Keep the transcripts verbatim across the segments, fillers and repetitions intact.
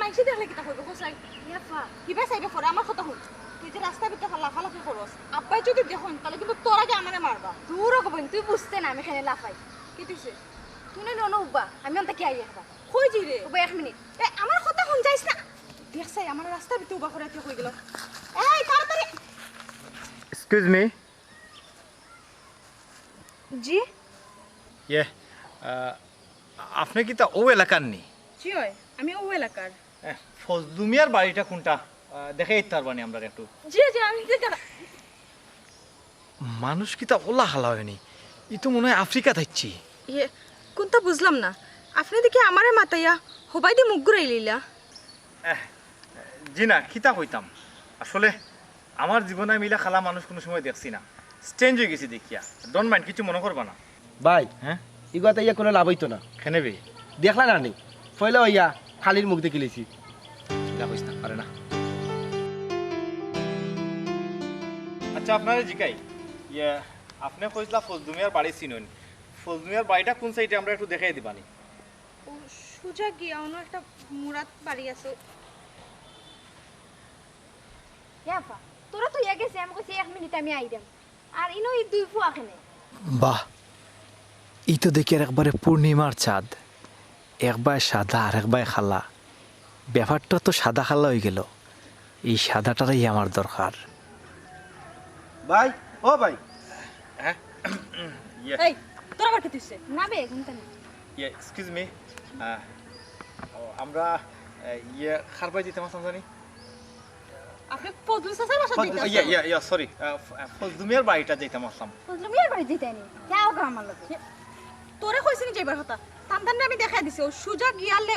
মাইনষে দেখলে কিতা কইবো, কও চাই? ইয়াফা। কিবা চাইবে করে, আমার কথা হুন। তুই যে রাস্তা ভিতরে লাফালাফি করস, আব্বায় যদি দেখইন, তাইলে কিন্তু তোর আগে আমারে মারবা। দূর অগো বইন, তুই বুঝতে না আমি কেনে লাফাই। কিতা অইছে? তুই না নন উব্বা, আমি অন্তা কি আই একবার। কই যাইরে? উব্বা এক মিনিট। এ, আমার কথা হুন, যাইস না। দেখ চাই, আমারে রাস্তা ভিতরে উবা করাইয়া থুইয়া কই গেল। এই, তাড়াতাড়ি। Excuse me. জি? ইয়ে, আহ, আপনে কিতা অউ এলাকার নি? জি অয়, আমি অউ এলাকার। এ, ফজলু মিয়ার বাড়িটা কুনটা? আহ, দেখাইতা পারবানি আমরারে একটু? জি, জি, আমি দেখাইতাম। মানুষ কিতা অলা কালা অয়নি? ই তো মনে অয় আফ্রিকাত আইছে। ইয়ে, কুনতা বুঝলাম না। আপনে দেখি আমারে মাতাইয়া হবায়দি মুখ ঘুরাইলিলা। এহ, জি না, কিতা কইতাম? আসলে আমার জীবনে আমি ইলা কালা মানুষ কুনু সময় দেখছি না। Strange অইগেছি দেখিয়া। Don't mind, কিচ্ছু মনো করবা না। ভাই, হ্যাঁ? ইগুয়াত আইয়া কুনু লাভ অইতো না। কেনে বে? দেখলা না নি? পয়লা অইয়া খালির মুখ দেখিলিছি। ইলা কইস না, পারে না। আচ্ছা, আপনারে জিকাই, ইয়া, আপনে কইছলা ফজলু মিয়ার বাড়ি চিনইন। ফজলু মিয়ার বাড়িটা কুন সাইডে, আমরারে একটু দেখাই দিবানি? ও, সুজা গিয়া অনো একটা মুরাত বাড়ি আছে। ইয়াফা, তোরা তো ইয়া গেছে, আমি কইছি এক মিনিট আমি আইরাম। আর ইনো ই দুই ফুয়া কেনে? বাহ, ই তো দেখি আর একবারে পূর্ণিমার চাঁদ, একবায় সাদা আর একবায় কালা। ব্যাপারটা তো সাদা কালা অইগেল, ই সাদাটারেই আমার দরকার। ভাই, ও ভাই। হ্যাঁ? ইয়ে। এই, তোর আবার কিতা অইছে? না বে, ঘুমটা নেই। ইয়ে, excuse me, আহ, ও, আমরা, আহ, ইয়ে, কার বাড়ি যাইতাম আছলাম জানি? আপনে ফজলু চাচার বাসাত ফজলু, যাইতা ইয়া, আছইন? ইয়া, ইয়া, sorry, আহ, ফ-, আহ, ফজলু মিয়ার বাড়িটা যাইতাম আছলাম। ফজলু মিয়ার বাড়ি যাইতায় নি? যাও গো আমার লগে। তোরে কইছি নি যাইবার কথা? তানতানরে আমি দেখাই দিছি, ও সুজা গিয়ালে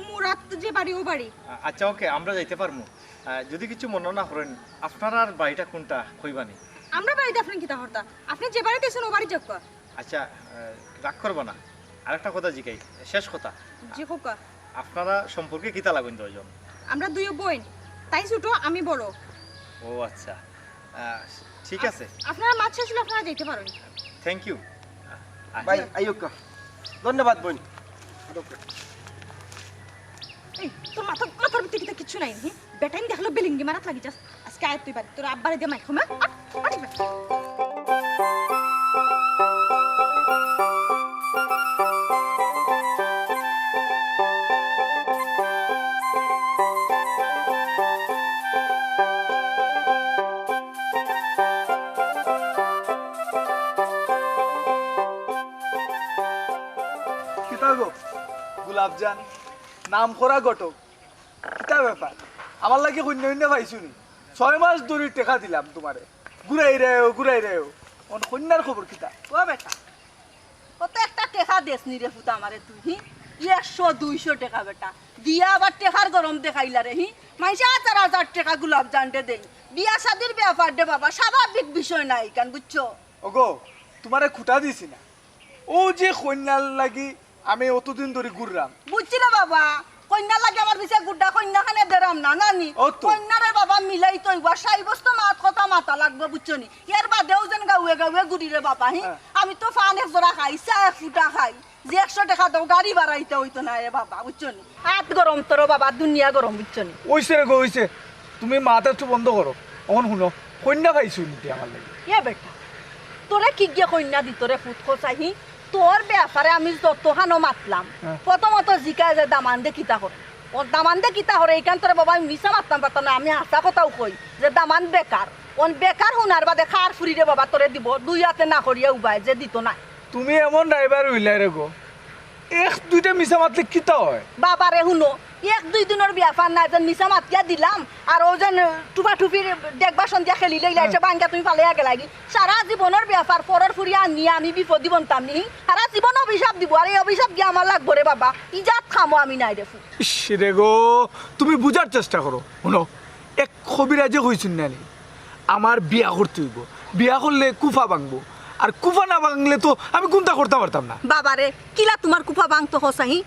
মুরাত যে বাড়ি, ও বাড়ি। আ-, আচ্ছা, ওকে, আমরা যাইতে পারমু। আহ, যদি কিছু মনো না করইন, আপনারার বাড়িটা কুনটা কইবানি? আমরার বাড়িত আপনে কিতা করতা? আপনে যে বাড়িত আছইন, ও বাড়িত যাউক্কা। আচ্ছা, আহ, রাগ করবা না, আরেকটা কথা জিকাই, শেষ কথা। জি, কউক্কা। আপনারা সম্পর্কে কিতা লাগইন দুইজন? আমরা দুইও বইন, তাই ছোট, আমি বড়। ও আচ্ছা, আহ, ঠিক আছে। আপনারা মাত শেষ অইলে আপনারা যাইতে পারইন। Thank you। ভাই, আইউক্কা। ধন্যবাদ বইন। এই, তোর মাথা, মাথার ভিতরে কিতা কিচ্ছু নাই নি? বেটাইন দেখলো বেলিঙ্গি মারাত লাগি যাস। আজকে আয় তুই বাড়ি, তোর আব্বারে দিয়া মাইর খামু। আট, আট এবার। কিতা গো, গোলাপজান, নাম করা ঘটক, কিতা ব্যাপার? আমার লাগি কইন্যা-উইন্যা পাইছো নি? ছয় মাস ধরি টেকা দিলাম তুমারে, ঘুরাইরায়ও, ঘুরাইরায়ও। অখন কইন্যার খবর কিতা? ও বেটা, অত একটা টেকা দেস নি রে ফুত আমারে তুই, হি? একশো দুইশো টেকা বেটা, দিয়া আবার টেকার গরম দেখাইলা রে, হি? মাইনষে হাজার হাজার টেকা গোলাপজানরে দেইন, বিয়া শাদির ব্যাপার দে বাবা, স্বাভাবিক বিষয় না ইখান, বুঝছো? ওগো, তুমারে খুটা দিছি না, অউ যে কইন্যার লাগি আমি অতদিন ধরি ঘুররাম। বুঝছি রে বাবা, কইন্যার লাগি আমার পিছে ঘুররা, কইন্যা খানে দেরাম না, নানি? অত। কইন্যারে বাবা মিলাইতো অইবো, সাব্যস্ত মাত কথা মাতা লাগবো, বুঝছো নি? এর বাদেও যেন গাউয়ে গাউয়ে ঘুরি রে বাবা, হি? হ্যাঁ। আমি তো পান এক জোড়া খাই, চা এক ফুটা খাই, যে একশো টেকা দেও, গাড়ি ভাড়া দিতে অইতো না রে বাবা, বুঝছো নি? আত গরম তোর বাবা, দুনিয়া গরম, বুঝছো নি? অইছে রে গো, অইছে। তুমি মাত একটু বন্ধ করো। অখন হুনো, কইন্যা পাইছো নি তে আমার লাগি? এ বেটা, তোরে কিগিয়ে কইন্যা দিতো রে ফুত কছাই, হি? তোর ব্যাপারে আমি যতখানো মাতলাম, হ্যাঁ। প্রথমত জিকায় যে দামান্দে কিতা করে। অউ দামান্দে কিতা করে, ইখান তোরে বাবা আমি মিছা মাততাম পারতাম না, আমি হাছা কথাউ কই যে দামান্দ বেকার। অউ বেকার হুনার বাদে কার ফুরিরে বাবা তোরে দিবো, দুই আতে না করিয়া উবায় যে দিতো নায়। তুমি এমন ড্রাইভার অইলায় রে গো, এক দুইটা মিছা মাতলে কিতা অয়? বাবারে হুনো, এক দুই দিনর ব্যাপার নায়, যেন মিছা মাতিয়া দিলাম, আর অউ যেন টুপা টুপির ডেক বাসন দিয়া খেলিলে ইলা ইসে ভাঙ্গা তুমি ফালাইয়া গেলায়গি। সারা জীবনর ব্যাপার, পরর ফুরি আনিয়া আমি বিপদি বনতাম নি, সারা জীবন অভিশাপ দিবো, আর এই অভিশাপ দিয়া আমার লাগবো রে বাবা, ইজাত খামো আমি নায় রে ফুত। ইস রে গো, তুমি বুঝার চেষ্টা করো। হুনো, এক কবিরাজে কইছইন না নি, আমার বিয়া করতে অইবো, বিয়া করলে কুফা ভাঙবো, আর কুফা না ভাঙলে তো আমি কুন্তা করতাম পারতাম না। বাবারে, কিলা তুমার কুফা ভাঙতো কছাই?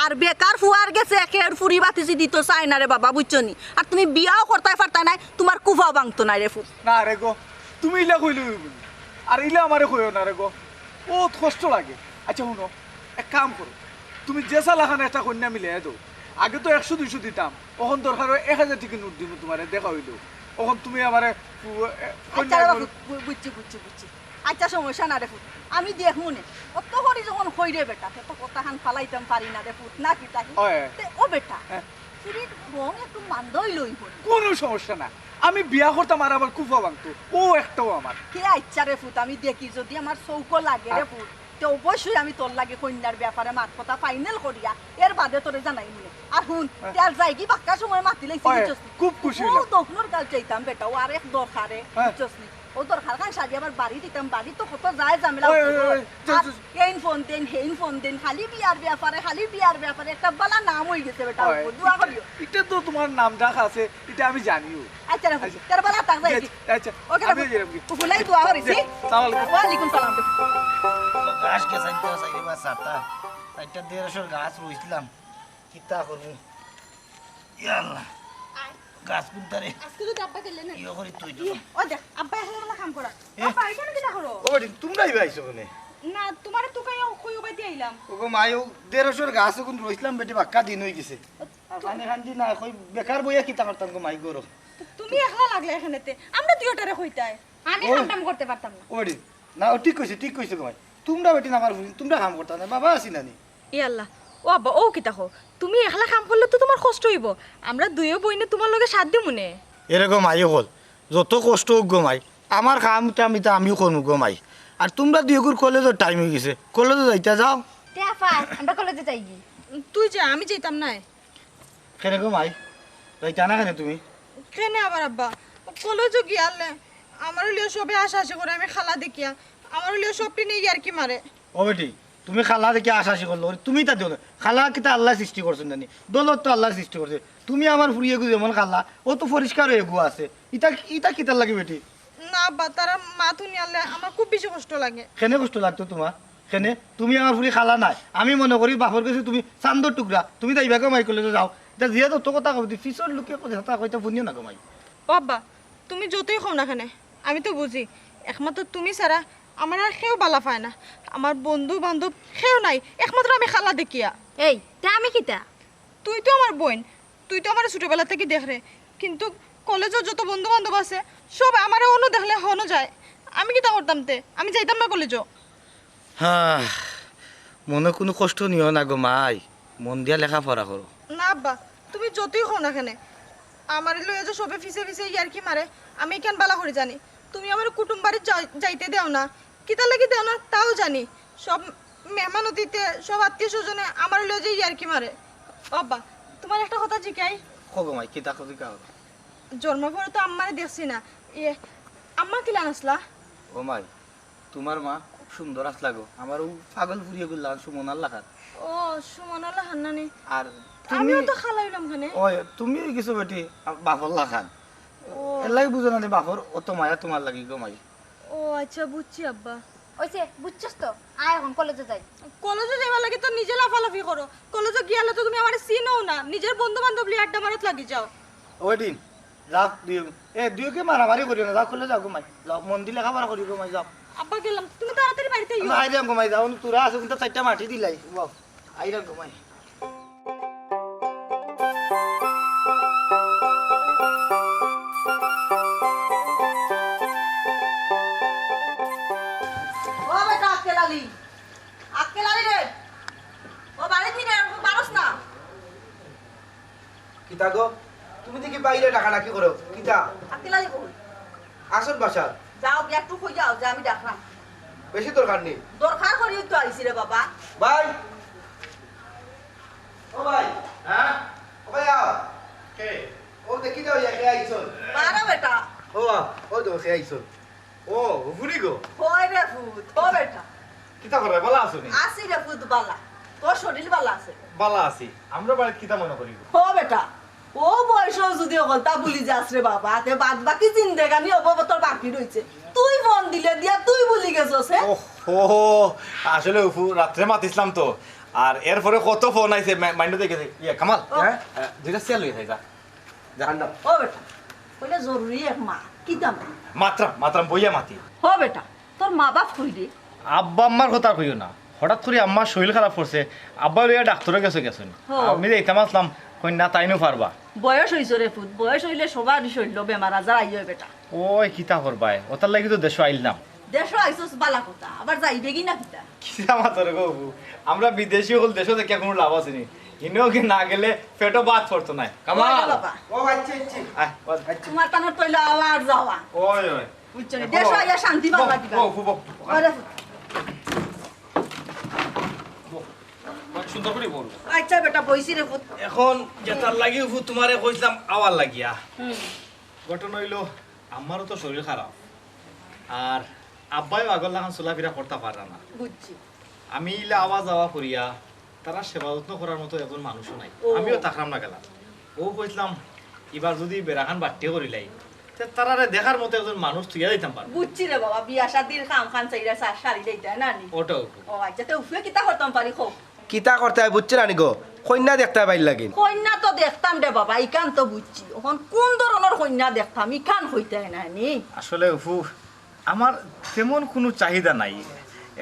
আর বেকার ফুয়ার গেছে একের ফুরি বাতিজি দিতো চায় না রে বাবা, বুঝছো নি? আর তুমি বিয়াও করতায় পারতায় নায়, তুমার কুফাও ভাঙতো নায় রে ফুত। না রে গো, তুমি ইলা কইলে অইবো নি? আর ইলা আমারে কইও না রে গো, বউত কষ্ট লাগে। আচ্ছা হুনো, এক কাম করো, তুমি যেছা লাখান একটা কইন্যা মিলাইয়া দেও, আগে তো একশো দুইশো দিতাম, অখন দরকার অয় এক হাজার টেকা নোট দিমু তুমারে, দেখা অইলো। অখন তুমি আমারে, উ, এ, আচ্ছা কইন্যা রে বাবু, বল- বু-, বুঝছি, বুঝছি, বুঝছি। আচ্ছা, সমস্যা না রে ফুত, আমি দেখমু নে। অত করি যখন কইরে বেটা, তে তো কথাখান ফালাইতাম পারি না রে ফুত, না কিতা? অয়। তে ও বেটা, হ্যাঁ। চুরির রং একটু মান্দা অইলে অইবো নি। কুনু সমস্যা না, আমি বিয়া করতাম আর আমার কুফা ভাংতো, অউ একটাউ আমার। তে আচ্ছা রে ফুত, আমি দেখি যুদি আমার চউখো লাগে রে আ- ফুত, তে অবশ্যই আমি তোর লাগি কইন্যার ব্যাপারে মাত-কথা ফাইনাল করিয়া এর বাদে তোরে জানাইমু নে। আর হুন, হ্যাঁ। তে আর যাইগি, বাক্কা সময় মাতিলাইছি, অয়, বুঝছস নি? খুব খুশি অইলাম। অউ দক্ষিণর গাঁও যাইতাম বেটা, অউ আরেক দরকারে, হ্যাঁ। বুঝছস নি? অউ দরকার খান সারি আবার বাড়ি দিতাম, বাড়ি তো কত যায় ঝামেলা অয়, অয়, অইতো। অয়, অয়, আর চল, চল। এইন ফোন দেইন, হেইন ফোন দেইন, খালি বিয়ার ব্যাপারে, খালি বিয়ার ব্যাপারে, একটা বালা নাম অইগেছে বেটা, অয়, দোয়া করিও। ইটা তো তুমার নাম ডাক আছে, ইটা আমি জানিও। আচ্ছা রে, আচ্ছা। তোর বালা থাক, যাই। আচ্ছা, আচ্ছা। ওকে, আমি যাইরাম গি। ফুলাই দোয়া করিস, জি, জি? সালাম আলাইকুম। ওয়ালাইকুম সালাম। গাছ কে সাইডটা সাইডে বা সাতটা, সাইডটা দেড়শো গাছ রইছিলাম, কিতা করমু? ইয়া আল্লাহ, গাছ কুনটারে আজকে যদি আব্বা গেলে না। ইয়ে করি তুই তো। ইয়ে, ও দেখ, আব্বা একলা একলা কাম করা। এ? আব্বা, এখানে কিতা করো? ও বেটি, তুমরা ইবা আইছো কেনে? না, তুমারে তুকাইয়া কই উবাই দিয়া আইলাম। ওগো মাই, অউ দেড়শোর গাছ অগুন রইছিলাম বেটি, বাক্কা দিন অইগেছে। আর পানি খান্দি না, কই বেকার বইয়া কিতা করতাম গো মাই গরো। তো তুমি একলা লাগলে এখানেতে, আমরা দুইওটারে কইতায়। আমি ও। কাম টাম করতে পারতাম না। ও বেটি, না, ও ঠিক কইছে, ঠিক কইছে গো মাই। তুমরা বেটি না আমার ফুরি, তুমরা কাম করতা না, বাবা আছি না নি? ই আল্লাহ, ও আব্বা, ও কিতা কও? তুমি একলা কাম করলে তো তুমার কষ্ট অইবো, আমরা দুইও বইনে তুমার লগে সাথ দিমু নে। এরে গো মাই অকল, যত কষ্ট অউক গো মাই, আমার কাম টাম ইতা আমিও করমু গো মাই। আর তুমরা দুইওগুর কলেজর টাইম অইগেছে, কলেজো যাইতা যাও। তে আফা, আমরা কলেজো যাইগি। তুই যা, আমি যাইতাম নায়। কেনে গো মাই, যাইতা না কেনে তুমি? কেনে আবার আব্বা? কলেজো গিয়ালে আমারে লইয়া সবে হাসাহাসি করে, আমি খালা দেখিয়া। আমারে লইয়া সবটি নিয়া ইয়ার্কি মারে। ও বেটি, তুমি খালা দেখিয়া হাসাহাসি করলে, তুমি তা দিও না। খালা কিতা আল্লায় সৃষ্টি করছইন জানি? দৌলত তো আল্লায় সৃষ্টি করছে। তুমি আমার ফুরিগু যেমন খালা, ও তো পরিষ্কার অইয়া গু আছে। ইতা, ইতা কিতার লাগি বেটি? না আব্বা, তারার মাত হুনিয়ালে আমার খুব বেশি কষ্ট লাগে। কেনে কষ্ট লাগতো তুমার? কেনে? তুমি আমার ফুরি খালা নায়। আমি মনো করি বাপর গেছে তুমি চান্দর টুকরা। তুমি যাইবা গো মাই, কলেজো যাও। ইতা জিয়া যত কথা কইবো, পিছর লোকে কথা কইতা হুনিও না গো মাই। ও আব্বা, তুমি যতই কও না কেনে, আমি তো বুঝি, একমাত্র তুমি ছাড়া আমার আর কেউ বালা পায় না। আমার বন্ধু বান্ধব কেউ নাই, একমাত্র আমি খালা দেখিয়া। এই, তে আমি কিতা? তুই তো আমার বইন, তুই তো আমারে ছোটবেলা থাকি দেখরে, কিন্তু কলেজো যত বন্ধু বান্ধব আছে, সব আমারে অনো দেখলে হনো যায়। আমি কিতা করতাম তে? আমি যাইতাম না কলেজো। হা, মনো কুনু কষ্ট নিও না গো মাই, মন দিয়া লেখাপড়া করো। না আব্বা, তুমি যতই কও না কেনে, আমারে লইয়া যে সবে পিছে পিছে ইয়ার্কি মারে, আমি ইখান বালা করি জানি। তুমি আমারে কুটুম বাড়িত যাই-, যাইতে দেও না, কিতার লাগি দেও না তাও জানি। সব মেহমান অতিথে, সব আত্মীয় স্বজনে আমারে লইয়া যে ইয়ার্কি মারে। ও আব্বা, তুমারে একটা কথা জিকাই। কও গো মাই, কিতা কথা জিকাও? জন্মর পরে তো আম্মারে দেখছি না। ইয়ে, আম্মা কিলান আছলা? ও মাই, তুমার মা খুব সুন্দর আছলা গো। আমার অউ পাগল ফুরিগু লাখান, সুমনার লাখান। ও, সুমনার লাখান নানি? আর আমিও তুমি তো খালা অইলাম কেনে। ওই, তুমি অইগেছো বেটি, আ, বাপর লাখান। ও। এর লাগি বুঝো না নি, বাপর অত মায়া তুমার লাগি গো মাই। ও আচ্ছা, বুঝছি আব্বা। অইছে, বুঝছস তো? আয় অখন কলেজো যাই। কলেজো যাইবার লাগি তো নিজে লাফালাফি করো। কলেজো গিয়ালে তো তুমি আমারে চিনোও না। নিজর বন্ধু বান্ধব লইয়া আড্ডা মারাত লাগি যাও। ওই দিন, যাও, দুইও, এ, দুইওকে মারামারি করিও না, যাও, কলেজো যাও গো মাই। যাও, মন দি লেখাপড়া করিও গো মাই, যাও। আব্বা গেলাম, তুমি তাড়াতাড়ি বাড়িত আইও। না, আইরাম গো মাই, যাও, তোরা আছে, কিন্তু চাইরটা মাটি দিলাই, যাও। আইরাম গো মাই। ও বেটা, আক্কেল আলী। আক্কেল আলী রে। ও বাড়িত নি রে, অখন পারস না। কিতা গো? তুমি দেখি বাইরে ডাকাডাকি করো। কিতা? আক্কেল আলী কই? আছইন বাসাত। যাও, গিয়া একটু কইয়া আও যে আমি ডাকরাম। বেশি দরকার নি? দরকার করিউ তো আইছি রে বাবা। ভাই। ও ভাই। হ্যাঁ? ও ভাই, আও। কে? ও দেখি যাও, ইয়া, কে আইছইন? বারা বেটা। ও, আও, ও তো, কে আইছইন? ও, ফুরি গো? অয় রে ফুত, ও বেটা। কিতা করো, বালা আছো নি? আছি রে ফুত বালা। তোর শরীর বালা আছে? বালা আছি। আমরার বাড়িত কিতা মনো করি গো? ও বেটা, ও বয়সও যুদি অকলতা ভুলি যাস রে বাবা, তে বাদ বাকি জিন্দেগানি অবো তোর বাকি রইছে। তুই ফোন দিলে দিয়া তুই ভুলি গেছস, হে? ওহো, আসলে অপু, রাত্রে মাতিছলাম তো, আর এরপরে কত ফোন আইছে, মা-, মাইন্ডো দেখে, ইয়ে, কামাল, ও। হ্যাঁ? আহ, দুইটা চেয়ার লইয়া যাই, যা। যা। ও বেটা, কইলে জরুরি এক মা, কিতা মা? মাতরাম, মাতরাম, বইয়া মাতি। ও বেটা, তোর মা বাপ কই রে? আব্বা আম্মার কথা কইও না। হঠাৎ করি আম্মার শরীর খারাপ করছে, আব্বা লইয়া ডাক্তরর গেছে গেছইন। ও। আমি যাইতাম আছলাম, কইন্যা তাইনও পারবা। বয়স অইছে রে ফুত, বয়স অইলে সবারই শরীলো বেমার আজার আইও বেটা। ওই কিতা করবায়, অতার লাগি তো দেশো আইলাম। দেশো আইছস বালা কথা, আবার যাইবে কি না কিতা? কিতা মাতর গো অপু, আমরা বিদেশি অকল দেশো থাকিয়া কুনু লাভ আছে নি? ইনো কি না গেলে পেটো ভাত পড়তো নায়। কামাল। ওরে বাবা, ও আচ্ছা আচ্ছা। আয়, বাদ। তোমার তানোর তৈলে আওয়ার যাওয়া। ওই ওই। বুঝছো নি? দেশো আইয়া শান্তি পাবা কিবা। বউ, বউ, বউ। ওরে ফুত। বউ, সুন্দর করি বল। আচ্ছা বেটা, বইছি রে ফুত। এখন যেতার লাগি অপু তুমারে কইছলাম আওয়ার লাগিয়া। হুম, ঘটনা অইলো, আমারও তো শরীর খারাপ, আর আব্বায়ও আগর লাখান চলাফিরা করতা পাররা না। বুঝছি। আমি ইলা আওয়া যাওয়া করিয়া তারার সেবা যত্ন করার মতো একজন মানুষও নাই। ও। আমিও থাকরাম না গেলাম। অউ কইছলাম, ইবার যুদি বেড়াখান বাট্টি করিলাই, তে তারারে দেখার মতো একজন মানুষ থুইয়া যাইতাম পারমু। বুঝছি রে বাবা, বিয়া শাদির কাম খান চাইরা সা-, সারি দিতা না নি? ওটাও। ও আচ্ছা, তে উফে কিতা করতাম পারি কও? কিতা করতায় বুঝছো না নি গো? কইন্যা দেখতায় বাইর লাগিন। কইন্যা তো দেখতাম রে বাবা, ইখান তো বুঝছি। অখন কুন ধরনর কইন্যা দেখতাম, ইখান কইতায় না নি? আসলে অপু, আমার তেমন কুনু চাহিদা নাই,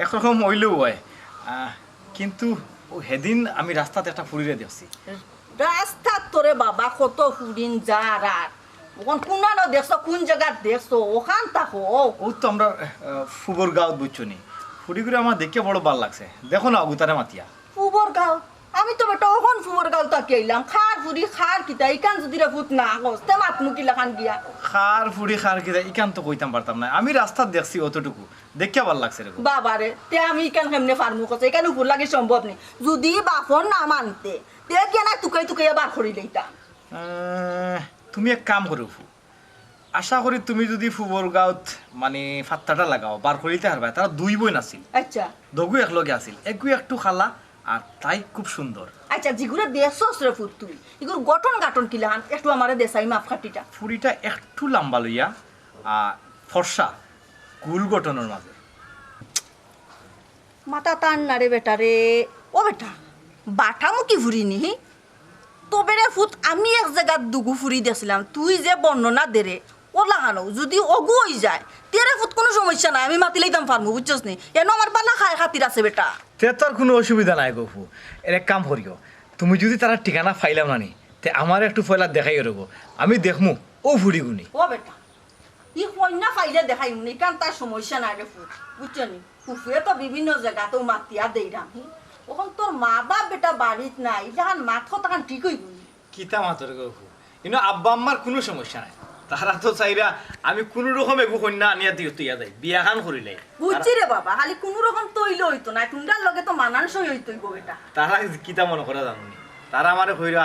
একরকম অইলেও অয়। আহ, কিন্তু অউ হেদিন আমি রাস্তাত একটা ফুড়িরে দেখছি। রাস্তাত তো রে বাবা কত ফুড়িন যার আর। অখন কুনানো দেখছো, কুন জাগাত দেখছো, অখান থাকো। অউ তো আমরার, আহ, ফুবর গাঁওত বুঝছো নি। ফুড়িগুরে আমার দেখিয়া বড় ভালা লাগছে। দেখো না অগুতারে মাতিয়া। ফুবর গাঁও? আমি তো বেটা অখন ফুবর গাঁও থাকি আইলাম। কার ফুড়ি, কার কিতা, ইখান যুদি রে ফুত না কস, তে মাতমু কিলাখান গিয়া? কার ফুড়ি কার কিতা, ইখান তো কইতাম পারতাম না। আমি রাস্তাত দেখছি অতটুকু। দেখিয়া ভালা লাগছে রে গো। বাবা রে, তে আমি ইখান কেমনে পারমু কস? ইখান উফর লাগি সম্ভব নি। যুদি বাপর না মানতে, তে গিয়া না তুকাই তুকাইয়া বার করি লইতাম। আহ, তুমি এক কাম করো অপু। আশা করি তুমি যুদি ফুবর গাঁওত মানে ফাত্তাটা লাগাও, বার করিতে পারবায়। তারা দুই বইন আছিল। আচ্ছা। দুগু একলগে আছিল। এগু একটু কালা আর তাই খুব সুন্দর। আচ্ছা, যেগুরে দেখছস রে ফুত তুই, ইগুর গঠন গাঠন কিলাখান? একটু আমারে দেখাই মাপকাঠিটা। ফুড়িটা একটু লাম্বা লইয়া, আহ, ফর্সা, গুল গঠনর মাঝে। মাথা টান না রে বেটা রে। ও বেটা, বাটামুখী ফুড়ি নি হি? তবে রে ফুত, আমি এক জাগাত দুগু ফুড়ি দেখছিলাম, তুই যে বর্ণনা দেরে, অলাখানউ যুদি অগু অইযায়, তে রে ফুত কুনু সমস্যা নাই, আমি মাতি লইতাম পারমু, বুঝছস নি? এনো আমার বালা খায় খাতির আছে বেটা। তে তো আর কুনু অসুবিধা নাই গো অপু। এর এক কাম করিও, তুমি যুদি তারার ঠিকানা পাইলাও না নি, তে আমারে একটু পয়লা দেখাইও রে গো, আমি দেখমু অউ ফুড়িগুনি। ও বেটা, ই কইন্যা পাইলে দেখাইমু নি, ইখান তার সমস্যা নাই রে ফুত, বুঝছো নি? উফরে তো বিভিন্ন জাগাত মাতিয়া দেইরাম। অখন তোর মা বাপ বেটা বাড়িত নাই, ইলাখান মাত কথাখান ঠিক অইবো নি? কিতা মাতর গো অপু? ইনো আব্বা আম্মার কুনু সমস্যা নাই। তারা তো চাইরা আমি কুনু রকম এগু কইন্যা আনিয়া দিও তুইয়া যাই, বিয়াখান করিলাই। বুঝছি রে বাবা, খালি কুনু রকম তৈলে অইতো না, তুমরার লগে তো মানানসই অইতো অইবো বেটা। তারা কিতা মনো করা জানো নি? তারা আমারে কইরা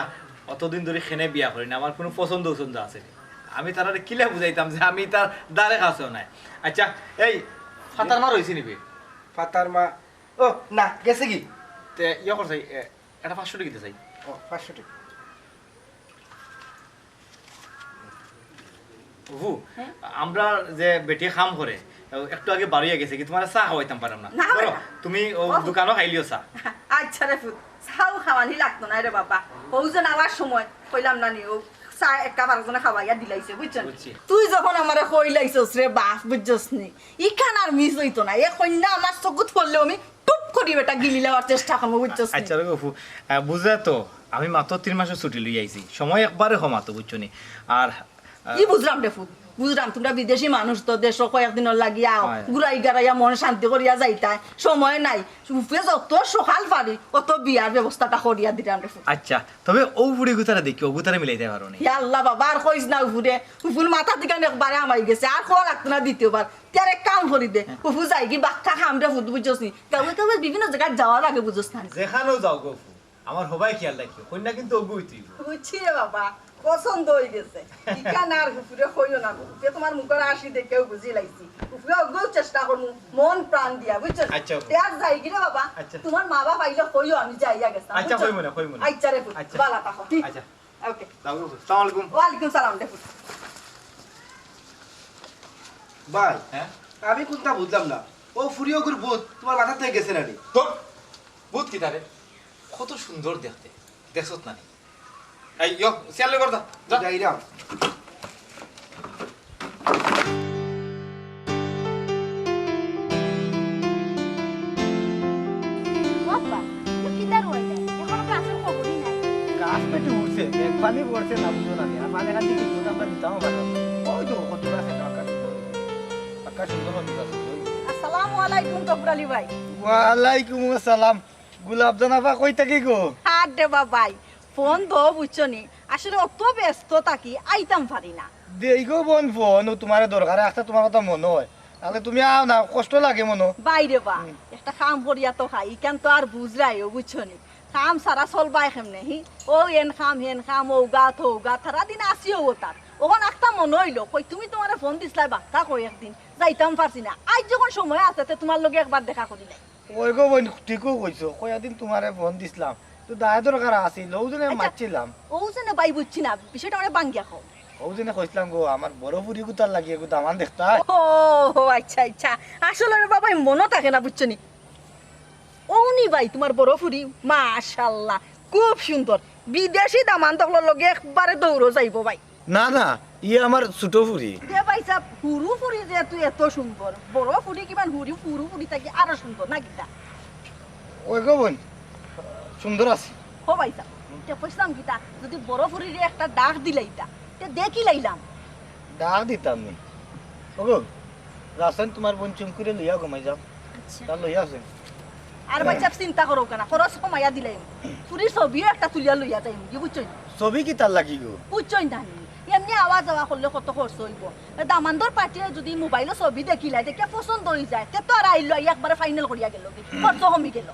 অতদিন ধরি কেনে বিয়া করি না, আমার কুনু পছন্দ উছন্দ আছে নি। আমি তারারে কিলা বুঝাইতাম যে আমি তার দ্বারে কাছেও নাই। আচ্ছা, এই ফাতার মা রইছে নিবে? ফাতার মা, ও না, গেছে কি? তে ইয়া করছে, এ, একটা পাঁচশো টেকা দিতে চাই। ও, পাঁচশো টেকা। অপু, আমরা যে বেটি কাম করে, একটু আগে বারইয়া গেছে, কি তুমারে চা খাওয়াইতাম পারলাম না? না, ধরো, বেটা। তুমি অউ অপু। দোকানো খাইলিও চা। আচ্ছা রে ফুত, চাও খাওয়ানি লাগতো না রে বাবা। অউ যে নেওয়ার সময় কইলাম না নি, অউ চা এক কাপ আরকজনে খাওয়াইয়া দিলাইছে, বুঝছো নি? বুঝছি। তুই যখন আমারে কইলাইছস রে বাপ, বুঝছস নি? ইখান আর মিস অইতো না। এ কইন্যা আমার চকুত পড়লেও আমি টুপ করি বেটা গিলি লওয়ার চেষ্টা করমু, বুঝছস নি? আচ্ছা রে অপু, আহ, বুঝরা তো, আমি মাত্র তিন মাসর ছুটি লই আইছি, সময় একবারে কম আতো, বুঝছো নি? আর, আহ, ই বুঝরাম রে ফুত, বুঝরাম, তুমরা বিদেশি মানুষ তো, দেশো কয়েকদিনর লাগি আও, হয়। ঘুরাই গাড়াইয়া মন শান্তি করিয়া যাইতায়, সময় নাই। উফরে যত সকাল পারি অত বিয়ার ব্যবস্থাটা করিয়া দিরাম রে ফুত। আচ্ছা, তবে অউ ফুড়িগুতারে দেখি, অগুতারে মিলাইতায় পারো নি? ইয়া আল্লাহ বাবা, আর কইস না উফরে, উফুর মাথা দিকান একবারে হামাই গেছে, আর কওয়া লাগতো না দ্বিতীয়বার। তে আর এক কাম করি দে, অপু যাইগি বাক্কা কাম রে ফুত, বুঝছস নি? গাঁওয়ে গাঁওয়ে বিভিন্ন জাগাত যাওয়া লাগে, বুঝছস না? যেখানেও যাও গো অপু, আমার হবায় খেয়াল রাখিও, কইন্যা কিন্তু অগু অইতে অইবো। বুঝছি রে বাবা, পছন্দ অই গেছে। ইখান আর উফরে কইও না গো, তে তুমার মুখর হাসি দেখিয়াউ বুঝিলাইছি। উফরে অগুউ চেষ্টা করমু, মন প্রাণ দিয়া, বুঝছস? আচ্ছা, অপু। তে আর যাইগি রে বাবা, আচ্ছা। তুমার মা বাপ আইলে কইও আমি যাইয়া গেছি, আচ্ছা, বুঝছস? কইমু না, কইমু না। আচ্ছা রে ফুত, আচ্ছা। বালা থাকো। আচ্ছা। ওকে। যাও, যাও, যাও। আসসালামু আলাইকুম। ওয়ালাইকুম সালাম, দেখুন। ভাই, হ্যাঁ? আমি কুনতা বুঝলাম না। অউ ফুড়ি অগুর ভূত তুমার মাথাত থাকি গেছে না নি? ধুর, ভূত কিতা রে? কত সুন্দর দেখতে। দেখছত না নি? এই, ইয়ো, চেয়ার লই কর, যা, যা। যাইরাম। বাবা, তুমি কিতা রইলে? এখনো ক্লাসের খবরই নাই। ক্লাস একটু উঠছে, মেঘ পানি পড়ছে না, বুঝো না নি? আর পানি খালি কিছু আমরা দিতাম পারো। ওই তো কত আছে, আকাশ সুন্দর, আকাশ সুন্দর হতে আছে। আসসালামু আলাইকুম তফর আলী ভাই। ওয়ালাইকুম আসসালাম। গোলাপজান আপা, কই থাকি গো? আর রে বাবাই, ফোন দো বুঝছো নি, আসলে অত ব্যস্ত থাকি, আইতাম পারি না। দেই গো বোন ফোন, ও তোমার দরকারে একটা তোমার কথা মনে হয়, তাহলে তুমি আও না, কষ্ট লাগে মনো। বাইরে বা, হুম। একটা কাম করিয়া তো খাই, ইখান তো আর বুঝরায়ও বুঝছো নি, কাম সারা চলবায় কেমনে, হি? ও এন কাম, হেন কাম, ও গা, থো গা, সারা দিন আসিও ও তার। ওখান একটা মনে হইলো, কই তুমি তোমারে ফোন দিছলায় বাক্কা কই একদিন, যাইতাম পারছি না। আইজ যখন সময় আছে, তে তোমার লগে একবার দেখা করি নাই। ওই গো বোন, ঠিকও কইছো, কয়েকদিন তোমারে ফোন দিছলাম, তো দায় দরকার আছিল, ও জন্য আচ্ছা, মাতছিলাম। ও জন্য বাই বুঝছি না, বিষয়টা আমরা বাঙ্গিয়া কও। ও জন্য কইছলাম গো, আমার বড় ফুরি গুতার লাগি এগু দামান দেখতা। ও, ও, আচ্ছা, আচ্ছা। আসলে রে বাবা, মনো থাকে না, বুঝছো নি? ও নি ভাই, তোমার বড় ফুরি, মাশাআল্লাহ, খুব সুন্দর। বিদেশি দামান দেখলে লগে একবারে দৌড়ো যাইবো ভাই। না, না, ইয়ে আমার ছোট ফুরি। দে ভাই সাহেব, হুরু ফুরি যেহেতু এত সুন্দর, বড় ফুরি কিমান হুরি, হুরু ফুরি থাকি আরো সুন্দর, না কিতা? ওই গো বোন, সুন্দর আছে। হো ভাই সাহেব, তে কইছিলাম কিতা, যদি বড় ফুরিরে একটা ডাক দিলাইতা, তে দেখি লাইলাম। ডাক দিতাম নি। ওগো, রাসেন তোমার বোন চুমকিরে লইয়া ঘুমাই যাও। আচ্ছা। তার লইয়া আছে। আর ভাই সাহেব চিন্তা করো কেন, খরচ কমাইয়া দিলাইম। ফুরির ছবিও একটা তুলিয়া লইয়া যাইম, কি বুঝছো? ছবি কিতার লাগি গো? বুঝছো না নি? এমনি আওয়া যাওয়া করলে কত খরচ হইব। দামান্দর পার্টিয়ে যদি মোবাইলো ছবি দেখিলা, দেখিয়া পছন্দ হয়ে যায়, তে তো আর আইলো, আইয়া একবারে ফাইনাল করিয়া গেল, খরচ কমি গেল।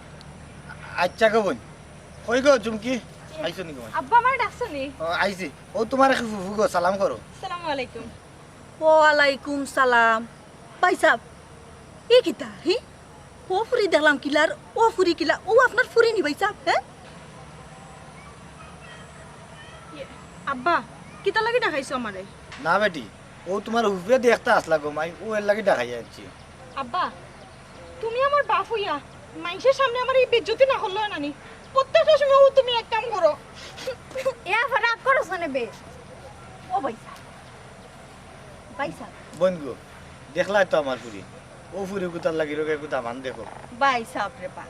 আচ্ছা গো বোন, কই গো চুমকি? আইছো নি গো? আব্বা আমারে ডাকছো নি? ও, আইছি। ও তোমার এক ফুফু গো, সালাম করো। আসসালামু আলাইকুম। ওয়ালাইকুম সালাম। ভাই সাহেব, ই কিতা, হি? ও ফুরি দেখলাম কিলার, ও ফুরি কিলা, ও আপনার ফুরি নি ভাই সাহেব, হ্যাঁ? ইয়ে, আব্বা, কিতা লাগি ডাকাইছো আমারে? না বেটি, ও তোমার উপরে দেখতে আসলা গো মাই, ও এর লাগি ডাকাই আনছি। আব্বা, তুমি আমার বাপ হইয়া মাইনষের সামনে আমার এই বেজ্জতি না করলে হয় না নি? প্রত্যেকটা সময় ও তুমি এক কাম করো। এ আবার রাগ করছো না বে? ও ভাই সাহেব, ভাই সাহেব। বোন গো, দেখলাই তো আমার ফুরি। ও ফুরি গুতার লাগি রোগে একটু দামান দেখো। ভাই সাহেব রে বা,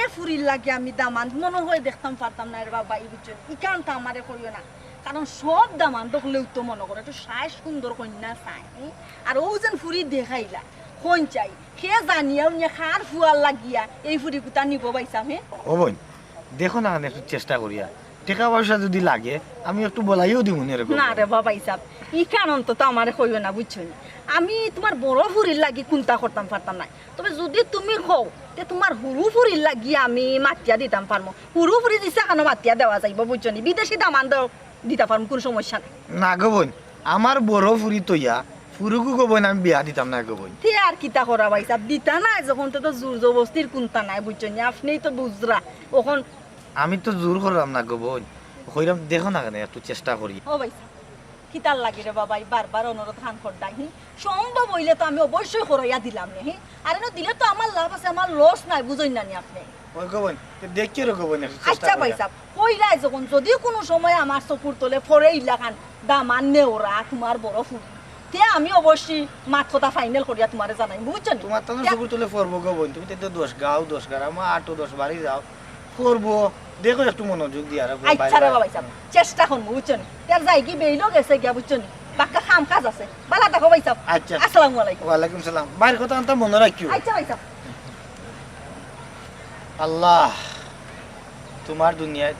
এ ফুরির লাগি আমি দামান মনে হয় দেখতাম পারতাম না রে বাবা, এই বুঝছো? ইখান তো আমারে করিও না। কারণ সব দামান দেখলেও তো মনে করে একটু সাজ সুন্দর কন্যা চায়, হুম? আর ও যেন ফুরি দেখাইলা, কোন চাই? কে জানিয়া উনি কার ফুয়ার লাগিয়া এই ফুরি গুতা নিব ভাই সাহেব, হ্যাঁ? ও বোন, দেখো না, একটু চেষ্টা করিয়া। টাকা পয়সা যদি লাগে, আমি একটু বলাইও দিব নি এরকম। না রে বাবা, হিসাব, ইখান অন্তত আমারে কইও না, বুঝছো নি? আমি তোমার বড় ফুরির লাগি কুন্তা করতাম পারতাম না। তবে যদি তুমি কও, তে তোমার হুরু ফুরির লাগি আমি মাতিয়া দিতাম পারমু। হুরু ফুরি দিছে কেন মাতিয়া দেওয়া যাইব, বুঝছো নি? বিদেশি দামান দাও দিতা পারমু, কোনো সমস্যা নাই। না গো বোন, আমার বড় ফুরি তইয়া ফুরুকু গো বোন আমি বিয়া দিতাম না গো বোন। তে আর কিতা করা ভাই সাহেব, দিতা না যখন তো, তো জোর জবস্তির কুন্তা নাই, বুঝছো নি? আপনিই তো বুঝরা। অখন আমি তো জোর করলাম না গো বোন, কইরাম দেখো না কেনে একটু চেষ্টা করি। ও ভাই সাহেব, কিতার লাগি রে বাবা, এই বারবার অনুরোধ খান করতাই, হি? সম্ভব হইলে তো আমি অবশ্যই করাইয়া দিলাম নে, হি? আর এনে দিলে তো আমার লাভ আছে, আমার লস নাই, বুঝইন না নি আপনি? ওই গো বোন, তে দেখি রে গো বোন, একটু চেষ্টা আচ্ছা ভাই করিয়া। সাহেব, কইলাই যখন, যদি কোনো সময় আমার চকুর তলে ফরে ইলাখান দামান নেওরা তোমার বড় ফুরি, তে আমি অবশ্যই মাত কথা ফাইনাল করিয়া তোমারে জানাই, বুঝছো নি? তোমার তো তে চকুর তলে ফরবো গো বোন, তুমি তো দশ গাও দশ গার, আমার আটো দশ বাড়ি যাও, ফরবো, দেখো একটু মনোযোগ দিয়া রাখো, আচ্ছা বাইরে রে বাইরে। বাবা সাহেব, চেষ্টা করমু, বুঝছো নি? তে আর যাই কি বেইলো গেছে গিয়া, বুঝছো নি? বাক্কা কাম কাজ আছে, বালা থাকো ভাই সাহেব। আচ্ছা। আসসালামু আলাইকুম। ওয়ালাইকুম সালাম। মায়ের কথা আনতা মনে রাখিও। আচ্ছা ভাই সাহেব। আল্লাহ, তোমার দুনিয়াত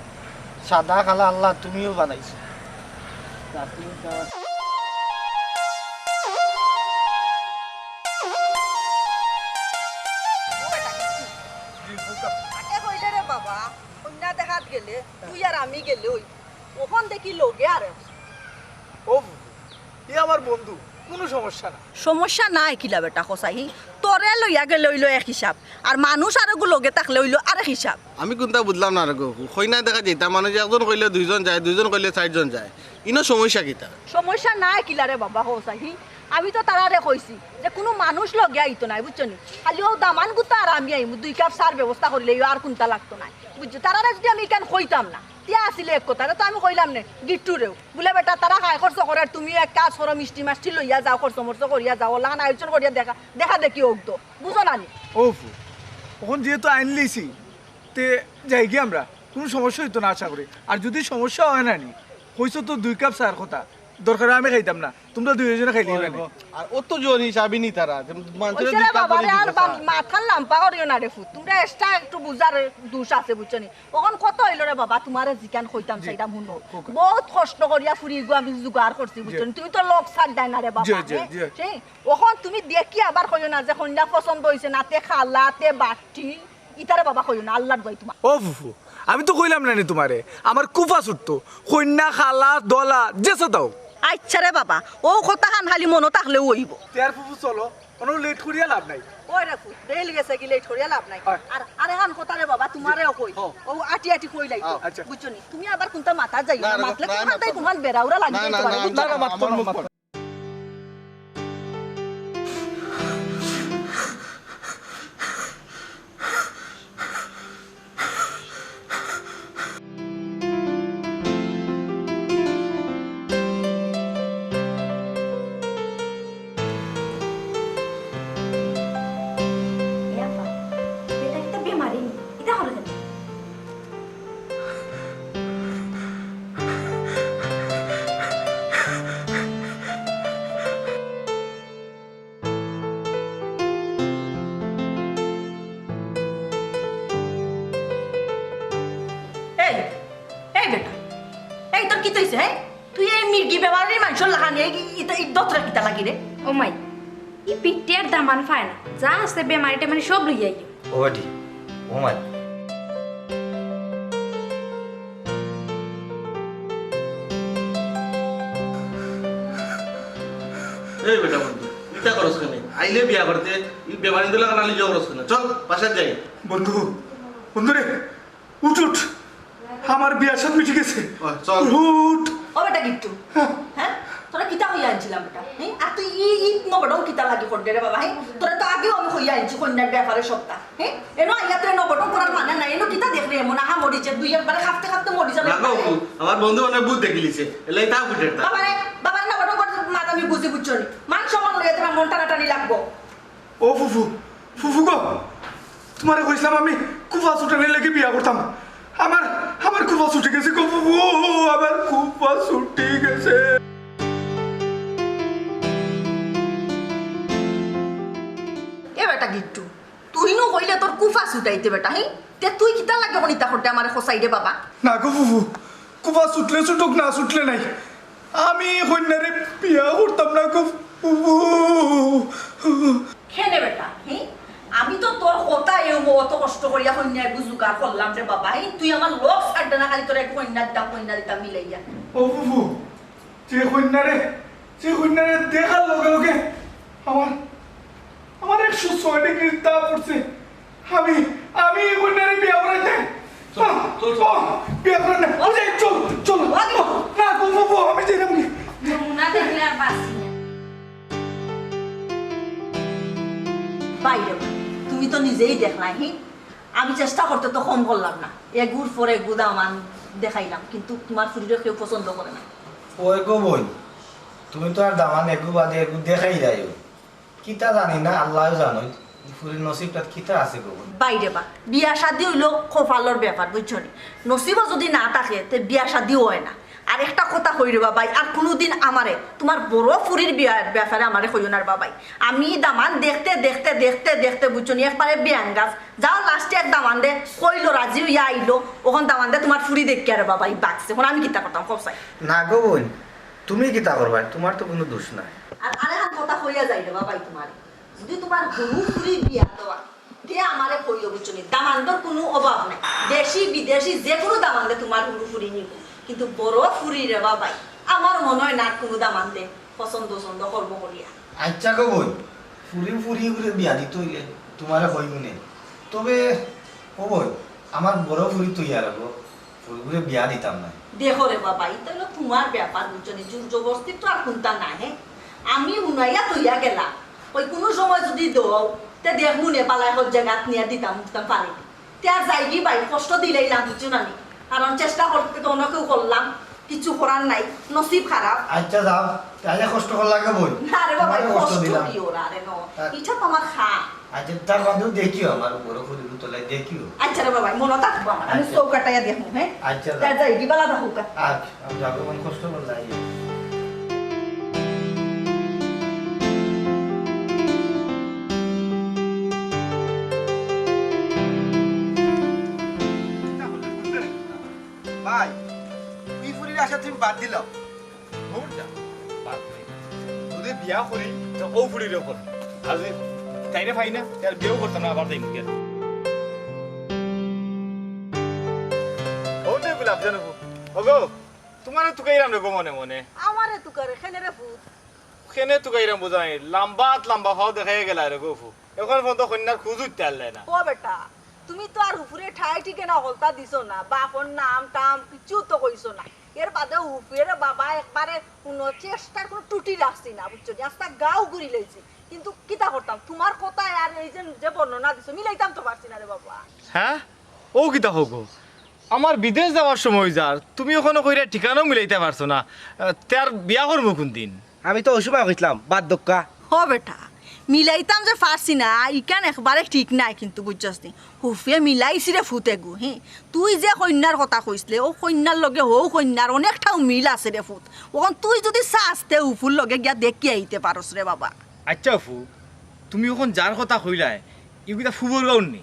সাদা কালা আল্লাহ তুমিও বানাইছো। আগে কইলে রে বাবা, কন্যা দেখাত গেলে তুই আর আমি গেলে ওই, ওখান দেখি লগে আর ও ফুফু, ই আমার বন্ধু, কুনু সমস্যা না। সমস্যা নাই কিলা বেটা কছাই, হি? তোরে লইয়া গেলে অইলো এক হিসাব, আর মানুষ আরোগু লগে থাকলে অইলো আরেক হিসাব। আমি কুনতা বুঝলাম না রে গো। কইনা দেখা যাইতা মানুষ একজন কইলে দুইজন যায়, দুইজন কইলে চাইরজন যায়, ইনো সমস্যা কিতা? সমস্যা নাই কিলা রে বাবা কছাই, হি? আমি তো তারারে কইছি যে কুনু মানুষ লগে আইতো নায়, বুঝছো নি? খালি অউ দামান গুতা আর আমি আইমু, দুই কাপ চার ব্যবস্থা করিলে অইবো, আর কুনতা লাগতো নায়, বুঝছো? তারারে যুদি আমি ইখান কইতাম না, তে আছিলে এক কথা, ইটা তো আমি কইলাম নে, গিট্টুরেও। বুলে, "বেটা, তারা খায় খরচ করে, আর তুমি এক কাজ করো, মিষ্টি মাষ্টি লইয়া যাও, খরচ মরচ করিয়া যাও, অলাখান আয়োজন করিয়া দেখা, দেখা দেখি অউক তো।" বুঝো না নি? ও ফু, অখন যেহেতু আইন লিছি, তে যাইগি আমরা। কুনু সমস্যা অইতো না আশা করি। আর যুদি সমস্যা অয় না নি, কইছো তো দুই কাপ চার কথা, দরকার অয় আমি খাইতাম না, তুমরা দুইওজনে খাইলে অইবো নি। আর অত জন হিসাবই নি তারা, যে মানষরে ওইসে রে দুই কাপ বাবা রে, করি আর দিতে বা-, চায়। মাথার লাম্পা করিও না রে ফুত, তুমরা extra একটু বুঝার দোষ আছে, বুঝছো নি? অখন কত অইলো রে বাবা, তুমারে জিকান কইতাম জি। চাইরাম হুনো। কউক্কা। বউত কষ্ট করিয়া ফুরি ইগু আমি জুগাড় করছি, জি। বুঝছো নি? তুমি তো লোক ছাড় দেয় না রে বাবা, জি, জি, হ্যাঁ? জি। সেই, অখন তুমি দেখি আবার কইও না যে কইন্যা পছন্দ অইছে না, তে খালা, তে বাটি, ইতারে বাবা কইও না, আল্লার দোয়াই তুমার। ও ফুফু, আমি তো কইলাম না নি তুমারে, আমার কুফা ছুটতো, কইন্যা, খালা, দলা, যেছা দাও। আইচ্ছা রে বাবা, অউ কথাখান খালি মনো থাকলেউ অইবো। তে আর ফুফু চলো, কুনু late করিয়া লাভ নাই। ওই রে ফুত, বেইল গেছে গি, late করিয়া লাভ নাই। হয়। আর, আর এখান কথা রে বাবা, তুমারেও কই। হ্যাঁ। অউ আটি আটি কইলাই তো। আচ্ছা। বুঝছো নি? তুমি আবার কুনতা মাতাত যাইও না, না, রে, মাতলে না, তুমার না, তাই না। কুনখান বেড়া উড়া লাগি না, যাইতো না, পারে, না, বুঝছো? না, না, মাত কর, আমার মুখ মাত কর। এ আপা, বেটা কিতা বেমারি নি? ইতা করে কেনে? এই, এই বেটা, এই তোর কিতা অইছে, হ্যাঁ? তুই এই মির্গি বেমারি মানষর লাখান, এই, এই, এই, এই দতরা কিতা লাগি রে? ও মাই, ই পিটিয়ার দামান পায় না, যা আছে বেমারি টেমারি সব লইয়া আইও। ও বেটি, ও মাই। এই বেটা বন্ধু, ইতা করস কেনে? আইলে বিয়া করতে, ই বেমারি দুলা কানালি জগ করস কেনে? চল, বাসাত যাই। বন্ধু, বন্ধু রে, উঠ, উঠ। আমার বিয়ার সাথ মিটি গেছে। ওই, চল। উঠ। ও বেটা গিট্টু, হ্যাঁ। হ্যাঁ? তোরে কিতা কইয়া আনছিলাম বেটা? হ্যাঁ? আর তুই ই, ই নবডং কিতা লাগি করলে রে বাবা? হ্যাঁ? তোরে তো আগেও আমি কইয়া আনছি কইন্যার ব্যাপারে সবতা। হ্যাঁ? এনো আইয়া তুই নবডং করার মানে নাই। এনো কিতা দেখলে এমন আহা মরি যে তুই একবারে কাঁপতে কাঁপতে মরি যাবে? না গো, আমার বন্ধু মানে ভূত দেখিলিছে। এলাই তা ভূতের তা। বাবারে, বাবারে নবডং করার মাত আমি বুঝি বুঝছো নি। মান সম্মান লইয়া তোরা মন টানাটানি লাগবো। ও ফুফু, ফুফু গো, তুমারে কইছিলাম আমি কুফা ছুটানির লাগি বিয়া করতাম। আমার, আমার কুফা ছুটি গেছে গো ফুফু, আমার কুফা ছুটি গেছে। এ বেটা গিট্টু, তুই নু কইলে তোর কুফা ছুটাইতে বেটা, হি? তে তুই কিতা লাগে অখন ইতা করতে আমারে কছাই রে বাবা? না গো ফুফু, কুফা ছুটলে ছুটুক, না ছুটলে নাই। আমি কইন্যারে বিয়া করতাম না গো ফুফু। কেনে বেটা, হি? আমি তো তোর কথা এও অত কষ্ট করিয়া কইন্যা এগু জুগাড় করলাম রে বাবা, হি? তুই আমার লগ ছাড়তে না, খালি তোর এক কইন্যা দিতাম, কইন্যা দিতাম মিলাইয়া। ও ফুফু, যে কইন্যারে, যে কইন্যারে দেখার লগে লগে আমার, আমার একশো ছয় ডিগ্রি তাপ উঠছে। আমি, আমি এই কইন্যারে বিয়া করাইতে। চল, চল, চল। আহ, বিয়া করাই না। ওই যে, চল, চল। ওই যে। না, গো, গো, গো, আমি যাইরাম কি? নমুনা দেখলে আর বাঁচি না। বাইরে, তুমি তো নিজেই দেখলায়, হি? আমি চেষ্টা করতে তো কম করলাম না, এগুর পরে এগু দামান দেখাইলাম, কিন্তু তুমার ফুরিরে কেউ পছন্দ করে না। ওই গো বইন, তুমি তো আর দামান এগু বাদে এগু দেখাই যাইও, কিতা জানি না, আল্লায় জানইন, ই ফুরির নসিবটাত কিতা আছে গো বইন। বাইরে বা, বিয়া শাদি অইলো কপালর ব্যাপার, বুঝছো নি? নসিবো যুদি না থাকে, তে বিয়া শাদিও অয় না। আর একটা কথা কই রে বা ভাই, আর কুনুদিন আমারে, তুমার বড় ফুরির বিয়ার ব্যাপারে আমারে কইও না রে বা ভাই। আমি দামান দেখতে, দেখতে, দেখতে, দেখতে, বুঝছো নি, একবারে বেআঙ্গাজ। যাও, last-এ এক দামান্দে কইলো, রাজি অইয়া আইলো, অখন দামান্দে তুমার ফুরি দেখিয়া রে বা ভাই বাগছে। অখন আমি কিতা করতাম, কও চাই? না গো বইন, তুমি কিতা করবায়? তুমার তো কুনু দুষ নাই। আর আরেকখান কথা কইয়া যাই রে বা ভাই তুমারে, যুদি তুমার হুরু ফুরি বিয়া দেওয়া, তে আমারে কইও, বুঝছো নি? দামান্দর কুনু অভাব নাই, দেশি বিদেশি যে কুনু দামান্দে তুমার হুরু ফুরি নিবো, কিন্তু বড় ফুরি রে বা ভাই, আমার মনো অয় না আর কুনু দামান্দে পছন্দ উছন্দ করবো করিয়া। আইচ্ছা গো বইন, ফুরি ফুরি করে বিয়া দিতে অইলে তুমারে কইমু নে। তবে ও বইন, আমার বড় ফুরি তো ইয়া রাখবো, ফুরিগুরে বিয়া দিতাম না। দেখো রে বাবা, ইতা অইলো তুমার ব্যাপার, বুঝছো নি? জোর জবরদস্তি তো আর কুনতা নাই, হে? আমি হুনাইয়া থইয়া গেলাম, ওই কুনু সময় যুদি দেও, তে দেখমু নে, বালা অকল জাগাত নিয়া দিতাম, দিতাম পারি। তে আর যাইগি ভাই, কষ্ট দিলাইলাম, বুঝছো না নি? কারণ চেষ্টা করতে তো অনেকেও করলাম, কিচ্ছু করার নাই, নসিব খারাপ। আইচ্ছা যাও, তাইলে কষ্ট করা লাগে বইন। না রে বাবা, তুমারে কষ্ট কষ্ট দিলাম। কিওর, আরে ন। হ্যাঁ। ইটা তো আমার খা। আচ্ছা, তার বাদেও দেখিও, আমার বড় ফুরির তলায় দেখিও। আচ্ছা রে বাবা, মনো থাকবো আমার, আমি আচ্ছা। চোখ কাটাইয়া দেখবো, হ্যাঁ? আচ্ছা, যা, যাও। যাই, কি বালা থাকুক। আচ্ছা, আমি যাবো, মন কষ্ট করলে আইও। ভাই, ই ফুরির আশা তুমি বাদ দিলাও। দূর যা, বাদ দে। যদি বিয়া করি, তো ও ফুরিরে করি। আর যদি তাইরে পাই না, তার বিয়াও করতাম না, আবার দেখি। ও নে গোলাপ জানু, ওগো, তোমারে তুকাইরাম রে গো মনে মনে। আমারে তুকারে, কেনে রে ফুত? কেনে তুকাইরাম বুঝাই, লাম্বাত লাম্বা হও দেখাই গেলা রে গো ফু। এখন পর্যন্ত কইন্যার খোঁজ উঠতে পারলে না। ও বেটা, তুমি তো আর হুফুরে ঠাই ঠিকানা হকলতা দিছো না, বাপর নাম টাম কিচ্ছু তো কইছো না। এর বাদে হুফুরে বাবা একবারে কোনো চেষ্টার কোনো ত্রুটি রাখছি না, বুঝছো নি? আস্তা গাঁও ঘুরি লইছি, কিন্তু কিতা করতাম, তোমার কথায় আর এই যে, যে বর্ণনা দিছো, মিলাইতাম তো পারছি না রে বাবা। হ্যাঁ, ও কিতা হগো? আমার বিদেশ যাওয়ার সময় যার, তুমি ওখানে কইরা ঠিকানাও মিলাইতে পারছো না। আহ, তে আর বিয়া করবো কোন দিন? আমি তো ওই সময় কইছিলাম, বাদ দক্কা। হ বেটা, মিলাইতাম যে পারছি না, ইখান একবারে ঠিক নাই কিন্তু, বুঝছস নি? হুফুয়ে মিলাইছি রে ফুত এগু, হি। তুই যে কইন্যার কথা কইছলে, ও কইন্যার লগে হউ কইন্যার অনেকটাউ মিল আছে রে ফুত। অখন তুই যদি চাস, তে হুফুর লগে গিয়া দেখি আইতে পারস রে বাবা। আচ্ছা ফু, তুমি ওখান যার কথা কইলায়, ইগুলা ফুবর গাউর নি?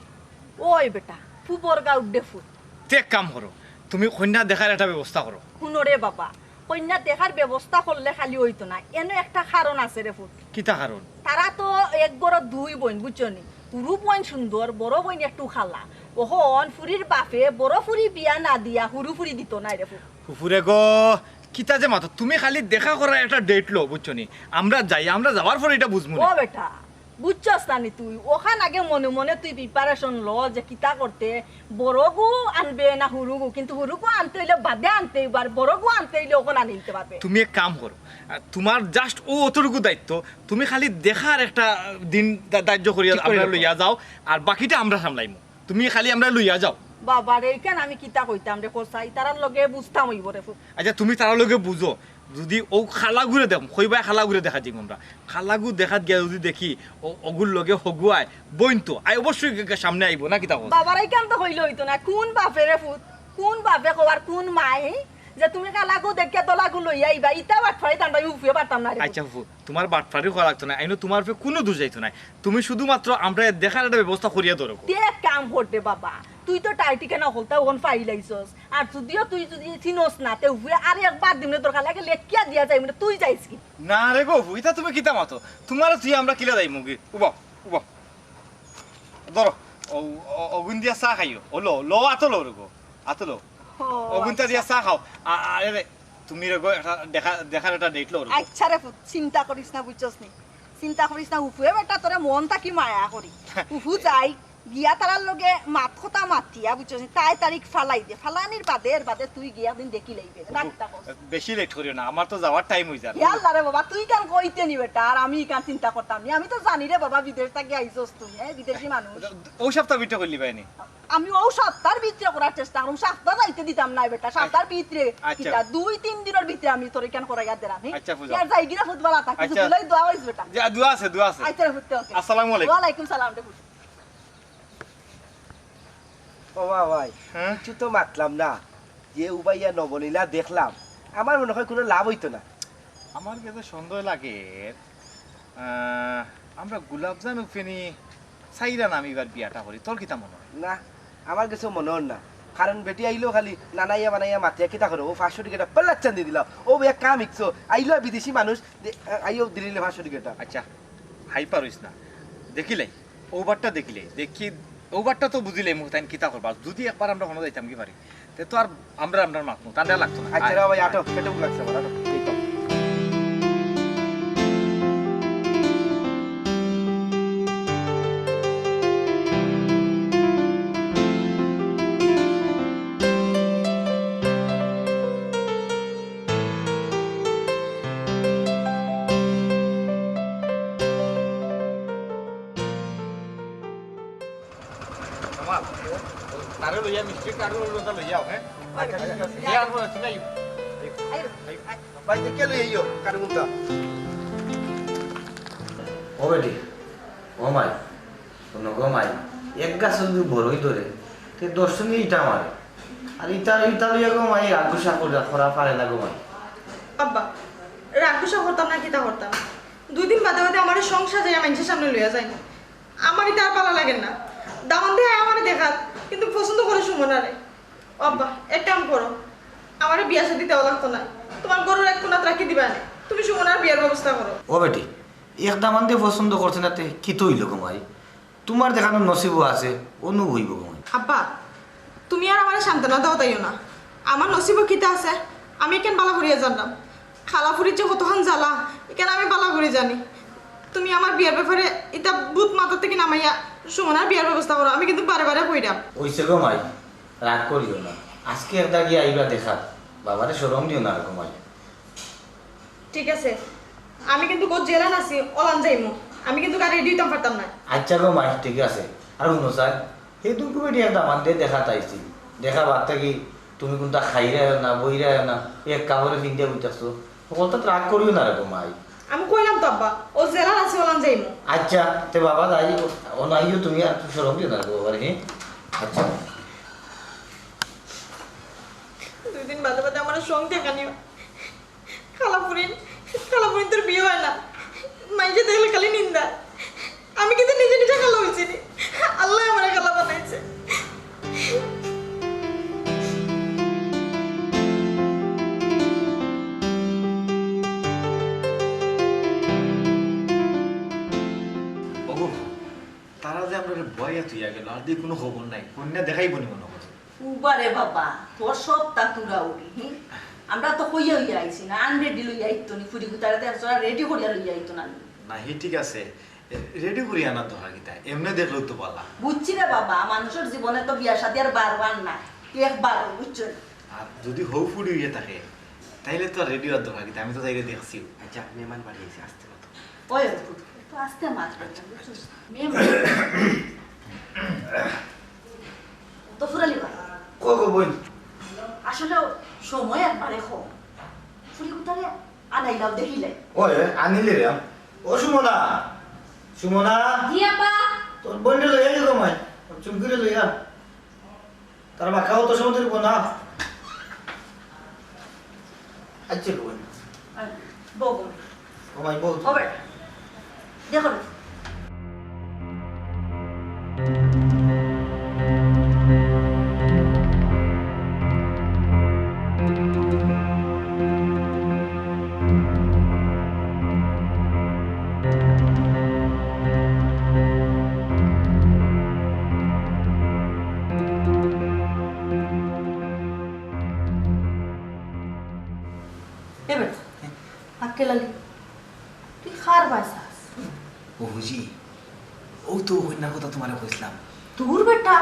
ওই বেটা, ফুবর গাউর দে ফুত। তে এক কাম করো, তুমি কইন্যা দেখার একটা ব্যবস্থা করো। হুনো রে বাবা, কইন্যা দেখার ব্যবস্থা করলে খালি অইতো না, এনো একটা কারণ আছে রে ফুত। কিতা কারণ? তারা তো এক ঘরো দুই বইন, বুঝছো নি? হুরু বইন সুন্দর, বড় বইন একটু কালা। অখন ফুরির বাপে বড় ফুরি বিয়া না দিয়া হুরু ফুরি দিতো নায় রে ফুত। হুফুরে গো, কিতা যে মাতো, তুমি খালি দেখা করার একটা date লও, বুঝছো নি? আমরা যাই, আমরা যাওয়ার পরে ইটা বুঝমু নে। ও বেটা, বুঝছস না নি তুই? অখান আগে মনে মনে তুই preparation ল যে কিতা করতে, বড়গু আনবে না হুরুগু, কিন্তু হুরুগু আনতে অইলে বাদে আনতে অইবো, আর বড়গু আনতে অইলে অখন আনি দিতে পারবে। তুমি এক কাম করো, আহ, তোমার just ও অতটুকু দায়িত্ব, তুমি খালি দেখার একটা দিন দা-, ধার্য করিয়া ঠিক করি আমরা রাখো। লইয়া যাও, আর বাকিটা আমরা সামলাইমু। তুমি খালি আমরা লইয়া যাও। বাবা রে, ইখান আমি কিতা কইতাম রে কসাই, তারার লগে বুঝতাম অইবো রে ফুত। আচ্ছা, তুমি তারার লগে বুঝো, যদি ও কালাগুরে দেখ, কইবায় কালাগুরে দেখা দিমু আমরা। কালাগু দেখাত গিয়া যদি দেখি, ও, অগুর লগে হগুয়ায়, বইন তো, আই অবশ্যই গে-, গে-, সামনে আইবো, না কিতা কও? বাবা রে, ইখান তো কইলে অইতো না। কোন বাপে রে ফুত, কোন বাপে কও আর কোন মায়ে, যে তুমি কালাগু দেখিয়া দলাগু লইয়া আইবা, ইতা বাটফারি ধান্দা আমি উফিয়ে পারতাম না রে ফুত। আচ্ছা ফুত, তোমার বাটফারি করা লাগতো না, আইনো তোমার উপরে কোনো দোষ যাইতো না। তুমি শুধুমাত্র আমরা দেখার একটা ব্যবস্থা করিয়া ধরো। তে এক কাম করতে বাবা, তুই তো ঠাই ঠিকানা হকলতা অখন পাইলাইছস, আর যদিও তুই যদি চিনস না, তে উফিয়ে আর একবার দিমু নে, দরকার লাগে লেখিয়া দিয়া যাইমু নে, তুই যাইস কি? না রে গো, ইতা তুমি কিতা মাতো? তোমারে তুই আমরা কিলা যাইমু গি? উবাও, উবাও। ধরো, ও, ও, অগুন দিয়া চা খাইও। ও লো, লো, আতো লো রে গো, আতো লো। ও, অগুনটা দিয়া আচ্ছা। চা খাও। আ-, আরে রে, তুমি রে গো, একটা দেখা, দেখার একটা date লও রে গো। আচ্ছা রে ফুত, চিন্তা করিস না, বুঝছস নি? চিন্তা করিস না, উফুয়ে বেটা তোরে মন থাকি মায়া করি। উফু যাই, গিয়া তারার লগে মাত কথা মাতিয়া, বুঝছস নি? তাই তারিখ ফালাই দে, ফালানির বাদে, এর বাদে তুই গিয়া একদিন দেখি লইবে। রাখতা কস। বেশি late করিও না, আমার তো যাওয়ার time অই যার। ইয়া আল্লাহ রে বাবা, তুই ইখান কইতে নি বেটা, আর আমি ইখান চিন্তা করতাম নি। আমি তো জানি রে বাবা, বিদেশ থাকি আইছস তুই, হ্যাঁ, বিদেশি মানুষ। ও সপ্তাহ ভিতরে করলি বাইনি। আমি ও সপ্তাহর ভিতরে করার চেষ্টা করমু, সপ্তাহ যাইতে দিতাম না বেটা, সপ্তাহর ভিতরে আচ্ছা। কিতা, দুই তিন দিনর ভিতরে আমি তোর ইখান করাইয়া দিলাম, হ্যাঁ? আচ্ছা, বুঝলাম। আর যাই গিরা ফুত বালা থাক, কিছু আচ্ছা। ভুলাই দোয়া অইস বেটা। যে, দোয়া আছে, দোয়া আছে। আচ্ছা, ফুত, ওকে। আসসালামু আলাইকুম। ওয়ালাইকুম সালাম রে ফুত। ও বাবা ভাই, হ্যাঁ? কিছু তো মাতলাম না, যে উবাইয়া নবনীলা দেখলাম, আমার মনে হয় কোনো লাভ অইতো না। আমার কাছে সন্দেহ লাগে, আহ, আমরা গোলাপজান উফেনি চাইরা না আমি এবার বিয়াটা করি, তোর কিতা মনে হয়? না, আমার কাছে মনে হয় না, কারণ বেটি আইলো খালি নানাইয়া বানাইয়া মাতিয়া কিতা করো, ও পাঁচশো টিকিট পেলাচ্ছান দিয়ে দিলাম, ও এক কাম ইকছো, আইলো বিদেশি মানুষ, দে-, আইও দিলিলে পাঁচশো টিকিট। আচ্ছা, হাই পারিস না, দেখিলাই। ওবারটা দেখিলে, দেখি, ওবারটা তো বুঝিলে মুখ তাইন কিতা করবা। যদি একবার আমরা হনো যাইতাম কি পারি, তে তো আর আমরা, আমরা মাতমু, তার লাগতো না। আচ্ছা রে ভাই, আটো, পেটে ভুক লাগছে আমার, আটো। এই তো। আমার, তারে লইয়া মিষ্টি কার্ডর লতা লইয়া আও, হ্যাঁ? আচ্ছা, ঠিক আছে। এ আর বলে, তুই নাই। আইও, আইও। ভাই, দেখে লই আইও, কার্ডর লতা। ও বেটি, ও মাই, হুনো গো মাই, এক গাছে যুদি বড়ই ধরে, তে দশজনে ইটা মারে। আর ইটা, ইটা লইয়া গো মাই, রাগ গুসা করা, করা পারে না গো মাই। আব্বা, রাগ গুসা করতাম না, কিতা করতাম? দুই দিন বাদে বাদে আমারে সং সাজাইয়া মাইনষের সামনে লইয়া যাইন। আমার ইতা আর ভালা লাগের না। দামান্দে আয় আমারে দেখাত, কিন্তু পছন্দ করে সুমনারে। ও আব্বা, এক কাম করো, আমারে বিয়া শাদি দেওয়া লাগতো না, তুমার ঘরর এক কোনাত রাখি দিবায় নে, তুমি সুমনার বিয়ার ব্যবস্থা করো। ও বেটি, এক দামান্দে পছন্দ করছে না তে কিতা অইলো গো মাই? তুমার যেখানো নসিবো আছে, অনো অইবো গো মাই। আব্বা, তুমি আর আমারে সান্ত্বনা দেওয়াত আইও না। আমার নসিবো কিতা আছে, আমি কেনে ভালা করিয়া জানরাম? খালাফুরির যে কতখান জ্বালা, ইখান আমি ভালা করি জানি। তুমি আমার বিয়ার ব্যাপারে ইতা ভূত মাথা থাকি নামাইয়া সুমনার বিয়ার ব্যবস্থা করো, আমি কিন্তু বারে বারে কইরাম। অইছে গো মাই, রাগ করিও না। আজকে একটা গিয়া আইবা দেখাত, বাবারে শরম দিও না গো মাই। ঠিক আছে, আমি কিন্তু গো জেলান আছি, অলান যাইমু। আমি কিন্তু আর রেডি অইতাম পারতাম না। আচ্ছা গো মাই, ঠিক আছে। আর হুনো স্যার, হে দুঃখ বেটি এক দামান্দে দেখাত আইছি। দেখা বাদ থাকি তুমি কুনতা খাইরায় না, বইরায় না, এক কাপড়ে ফিন্দিয়া বই থাকছো। হকলতাত রাগ করিও না রে গো মাই। আমি কইলাম তো আব্বা, ও জেলান আছি, অলান যাইমু। আচ্ছা, তে বাবা যাই, অনো আইও তুমি, আর শরম দিও না রে গো বাবারে, হে? আচ্ছা। দুই দিন বাদে বাদে আমারে সং দেখানিও। খালাফুরিন, খালাফুরিনতর বিয়া অয় না। মাইনষে দেখলে খালি নিন্দা। আমি কিন্তু নিজে নিজে খালা অইছি নি। আল্লায় আমারে খালা বানাইছে। ওগো, তারা যে আমরারে বওয়াইয়া থইয়া গেল, আর দি কুনু খবর নাই। কইন্যা দেখাইবো নি মনো করো? উবারে বাবা, তোর সবতা তুরা উড়ি, হি? আমরা তো কইয়া অইয়া আইছি না, আনরেডি লইয়া আইতো নি, ফুরি গুতারে তো একজোড়া রেডি করিয়া লইয়া আইতো না নি। না, হি ঠিক আছে, এ, রেডি করিয়া আনার দরকার কিতা? এমনে দেখলেও তো বালা। বুঝছি রে বাবা, মানুষর জীবনে তো বিয়া শাদি আর বারবার না, একবার, বুঝছো নি? আর যুদি হউ ফুরি অইয়া থাকে, তাইলে তো আর রেডি অওয়ার দরকার কিতা? আমি তো তাইরে দেখছিউ। আচ্ছা, মেহমান বাড়ি আইছে, আস্তে মাতো। ওই, ওই, একটু আস্তে মাত। আচ্ছা, আচ্ছা। মেয়ে তো ফুরালি ভাই। কও গো বইন। আসলে সময় একবারে কম। ফুরি গুতারে আনাইলাও দেখিলাই। ওই, ওই, আনিলে রে। ও সুমনা, সুমনা। জি আব্বা। তোর বইনরে লইয়া আয় গো মাই। চুমকিরে লইয়া। তার বাক্কা অত সময় ধরে না। আচ্ছা, বইন। আর বউ, বউ। ও মাই বউ। ও বেটা। দেখো না। এ বেটা, আক্কেল আলী, তুই কার বায় চাস? ও হুজি, অউ তো কইন্যার কথা তুমারে কইছলাম। দূর বেটা,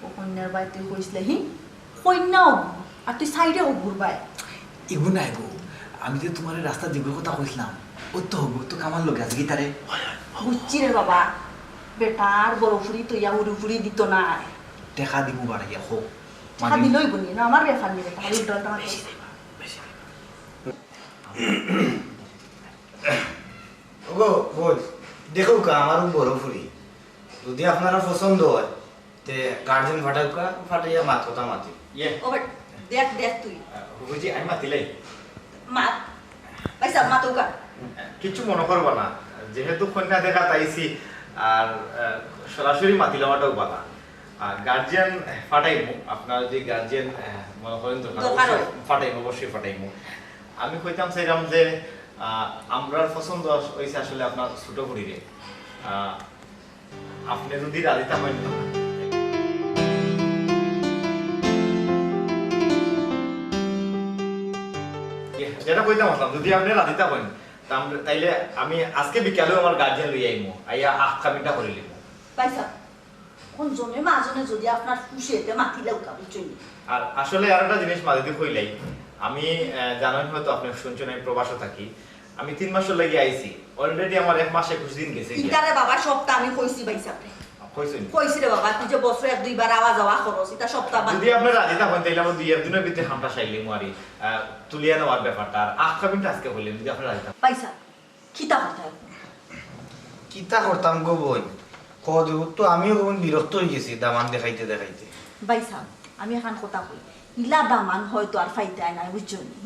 ও কইন্যার বায় তুই কইছলে, হি? কইন্যা অগু, আর তুই সাইডে অগুর বায়। ইগু নায় গো, আমি যে তুমারে রাস্তাত যেগুর কথা কইছলাম, অউ তো অগু, তো কামার লগে আছে কিতা রে? বুঝছি রে বাবা, বেটা আর বড় ফুরি তো ইয়া উড়ি ফুরি দিত নায়। টেকা দিমু বাড়াইয়া, কও। টেকা দিলে অইবো নি? না, আমার ব্যাপার নি বেটা, উল্টা উল্টা মাত। বেশি দিবা, বেশি দিবা। ওগো, বইন, দেখউক্কা, আমার বড় ফুরি। যুদি আপনারার পছন্দ অয়, তে গার্জিয়ান ফাটাউক্কা, ফাটাইয়া মাত কথা মাতি। ইয়ে। ও বেটা, দেখ, দেখ তুই। আহ, হুজি, আমি মাতিলাই। মাত। ভাইসাব, মাতউক্কা। কিচ্ছু মনো করবা না, যেহেতু কইন্যা দেখাত আইছি, আর, আহ, সরাসরি মাতিলাওয়াটাউ বালা। আর গার্জিয়ান ফাটাইমু, আপনারা যুদি গার্জিয়ান, আহ, মনো করইন দরকার, দরকার অবশ্যই অয়। ফাটাইমু, অবশ্যই ফাটাইমু। আমি কইতাম চাইরাম যে, আহ, আমরার পছন্দ আস-, অইছে আসলে আপনার ছোট ফুরিরে। আহ, আপনে যুদি রাজি থাকইন। ইয়ে, যেটা কইতাম আছলাম, যুদি আপনে রাজি থাকইন, তা আমরা, তাইলে আমি আজকে বিকালেউ আমার গার্জিয়ান লইয়া আইমু, আইয়া আখ কামিনটা করিলিমু। ভাইসাব, অখন জনে মাজনে যুদি আপনার খুশি অইতে মাতিলাউক্কা, বুঝছইন নি? আর আসলে আরোটা জিনিস মাঝে দিয়ে কইলাই, আমি, আহ, জানইন হয়তো আপনে হুনছইন আমি প্রবাসো থাকি, আমি তিন মাসর লাগি আইছি, already আমার এক মাস একুশ দিন গেছে গিয়া। ইতারে বাবা সবতা আমি কইছি ভাইসাবরে। কইছইন? কইছি রে বাবা, তুই যে বছরে এক দুইবার আওয়া যাওয়া করস, ইতা সবতা বাদ। যুদি আপনে রাজি থাকইন, তাইলে আমরা দুই এক দিনর ভিতরে কামটা সারিলিমু আরি, আহ, তুলিয়া নেওয়ার ব্যাপারটা, আর আখ কামিনটা আজকে করিলিমু, যুদি আপনে রাজি থাকইন। ভাইসাব, কিতা করতা অখন? কিতা করতাম গো বইন? কও দেবর তো, আমিও কেমন বিরক্ত অইগেছি দামান দেখাইতে দেখাইতে। ভাইসাব, আমি এখান কথা কই, ইলা দামান হয়তো আর পাইতায় নায়, বুঝছো নি?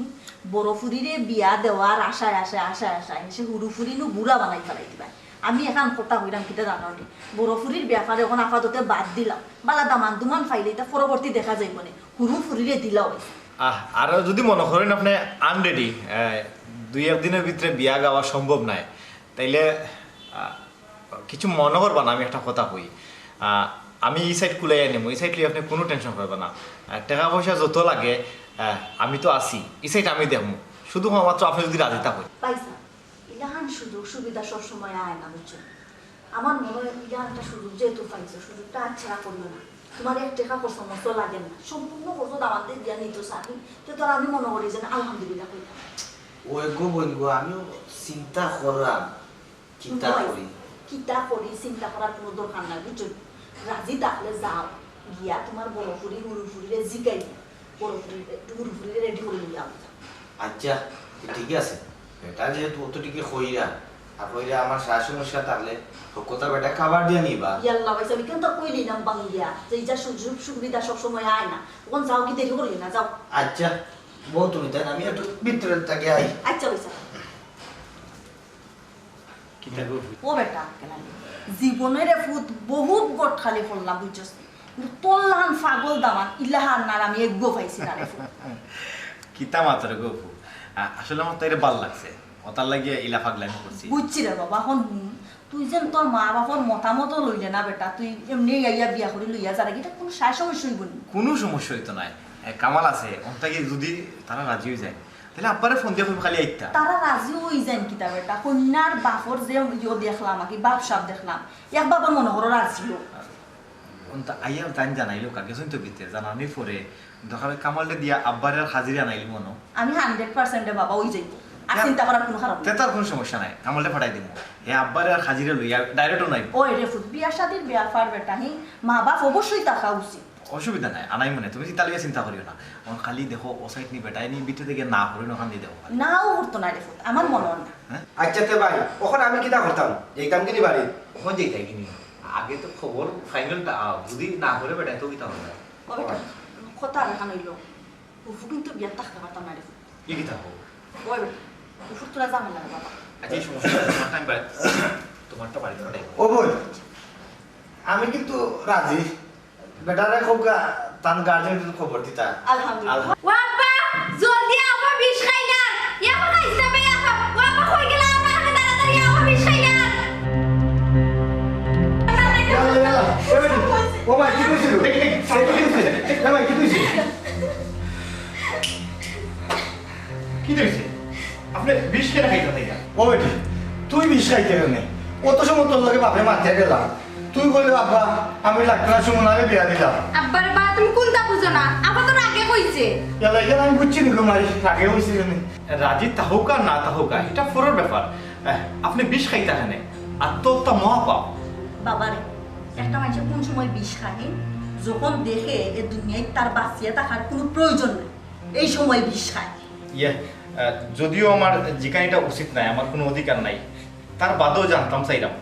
বড় ফুরিরে বিয়া দেওয়ার আশায় আশায় আশায় আশায় সে হুরু ফুরি নু বুড়া বানাই ফালাই দিবা। আমি এখান কথা কইরাম, কিতা জানো নি? বড় ফুরির ব্যাপারে অখন আপাতত বাদ দিলাম, বালা দামান দুমান পাইলে ইতা পরবর্তী দেখা যাইবো নে, হুরু ফুরিরে দিলাও অইছে। আহ, আর যুদি মনো করইন আপনে আনরেডি, আহ, দুই এক দিনর ভিতরে বিয়া গাওয়া সম্ভব নায়, তাইলে, আহ, কিছু মনো করবা না, আমি একটা কথা কই। আহ, আমি ই সাইড কুলাইয়া নিমু, ই সাইড লইয়া আপনে কুনু টেনশন করবা না। আহ, টেকা পয়সা যত লাগে, আহ, আমি তো আছি, ই সাইড আমি দেখমু, শুধু মাত্র আপনে যুদি রাজি থাকইন। ভাইসাব, ইলাখান সুযোগ সুবিধা সবসময় আয় না, বুঝছো? আমার মনো অয় ইলাখান একটা সুযোগ যেহেতু পাইছো, সুযোগটা হাতছাড়া করিও না। তুমার এক টেকা খরচ মরচ লাগে না, সম্পূর্ণ খরচ দামান্দে দিয়া নিতো চাইন, তে তো আমি মনো করি যে আলহামদুলিল্লাহ কইতাম। ওই গো বইন গো, আমিও চিন্তা কররাম, কিতা করি? কিতা করি, চিন্তা করার কুনু দরকার নাই, বুঝছো? রাজি থাকলে যাও, গিয়া তুমার বড় ফুরি, হুরু ফুরিরে জিগাই, বড় ফুরি, হুরু ফুরিরে রেডি করি লইয়া আও। আচ্ছা, ঠিক আছে। বেটা যেহেতু অত টিকে কইরা, আর কইরা আমার শ্বাস সমস্যা থাকলে, হকতা বেটা খাবার দিয়া নিবা। ইয়াল্লা ভাইসাব, ইখান তো কইলি নাম বাঙ্গিয়া, যে ইটা সুযোগ সুবিধা সবসময় আয় না। অখন যাও, কি দেরি করিও না, যাও। আচ্ছা, বউ তুমি তাই না, আমি একটু ভিতরে থাকি আই। আচ্ছা ভাইসাব। কিতা গো? ও বেটা, কেন আমি? জীবনে রে ফুত বহুত গট খালি করলাম, বুঝছস? কিন্তু তোর লাখান পাগল দামান, ইলাখান নার আমি এগো পাইছি না রে ফুত। কিতা মাতরে গো ফু? আ-, আসলে আমার তাইরে ভালা লাগছে। অতার লাগিয়া ইলা পাগলামি করছি। বুঝছি রে বাবা, অখন হুন, তুই যেন তোর মা বাপর মতামতও লইলে না বেটা, তুই এমনি আইয়া বিয়া করি লইয়া যারে, ইটা কুনু সায় সমস্যা অইবো নি? কুনু সমস্যা অইতো নায়। এ, কামাল আছে, অন্তাকি যুদি তারা রাজি অইযায়, তাইলে আব্বারে ফোন দিয়া কইমু খালি আইতা। তারা রাজি অইযাইন কিতা বেটা? কইন্যার বাপর যে ইয়ো দেখলাম, আর কি, বাপ সাপ দেখলাম, এক বাবা মনো করো রাজি অইলো। অন্তা আইয়া তাইন জানাইলো, কার গেছইন তো ভিতরে, জানানির পরে দরকার অয় কামালরে দিয়া আব্বারে আর খাজিরে আনাইলি মনো। আমি hundred percent রে বাবা অইযাইবো, আর চিন্তা করার কুনু কারণ নাই। তে তার কুনু সমস্যা নাই, কামালরে পাঠাই দিমু। হে আব্বারে আর খাজিরে লইয়া direct অনাইবো। ওই রে ফুত, বিয়া শাদির ব্যাপার বেটা, হি, মা বাপ অবশ্যই থাকা উচিত। অসুবিধা নাই, আনাইমু নে, তুমি ইতা লইয়া চিন্তা করিও না। অখন খালি দেখো, ও সাইড নি বেটায় নি ভিতরে থাকি না করি, অখান দি দেখো খালি। নাও করতো না রে ফুত, আমার মনো অয় না। হ্যাঁ? আচ্ছা তে ভাই, অখন আমি কিতা করতাম? যাইতাম কি নি বাড়ি? অখন যাইতায় কি নি? আগে তো খবর final টা আও, যুদি না করে বেটায় তো কিতা করতাম? ও বেটা, কথা আর এখান অইলো, অফু কিন্তু বিয়াত থাকতাম পারতাম না রে ফুত। ই কিতা কও? ওই বেটা, অফুর তোরা ঝামেলা রে বাবা। আচ্ছা, এই সমস্যা নাই, তোমারটা আমি বাড়ি, তোমারটা বাড়ি পাঠাই। ও বইন, আমি কিন্তু রাজি। বেটারে কউক্কা, তান গার্জিয়ানরে খবর দিতা। আলহামদুলিল্লাহ। ও আব্বা, জলদি আও, বিষ খাইলার। ইয়া আব্বা, খাইছ না বে, ইয়া আব্বা। ও আব্বা, কই গেলা? আব্বা, আগে তাড়াতাড়ি আও, বিষ খাইলার। ইয়াল্লা, ইয়াল্লা। এ বেটি, ও ভাই, কিতা অইছে? এ, কিতা অইছে? এ ভাই, কিতা অইছে? কিতা অইছে? আপনে বিষ কেনে খাইতা চাইরা? ও বেটি, তুই বিষ খাইতে কেনে? অত সময় তোর লগে বাপে মাতিয়া গেলা। তুই কইলে, "আব্বা, আমি লাখ টেকা সুমনারে বিয়া দিলাম।" আব্বা রে বা, তুমি কুনতা বুঝো না? আব্বা তো রাগে কইছে। ইয়াল্লা, ইয়াল্লা, আমি বুঝছি নি গো মাই, রাগে কইছে কেনে। রাজি থাকউক্কা না থাকউক্কা, ইটা পরর ব্যাপার। আহ, আপনে বিষ খাইতা কেনে? আর তো অতা মহাপাপ। বাবা রে, একটা মানষে কুন সময় বিষ খায়? যখন দেখে এ দুনিয়াত তার বাঁচিয়া থাকার কুনু প্রয়োজন নাই, এই সময় বিষ খায়। ইয়ে, আহ, যদিও আমার জিকানিটা উচিত নায়, আমার কুনু অধিকার নাই, তার বাদেও জানতাম চাইরাম,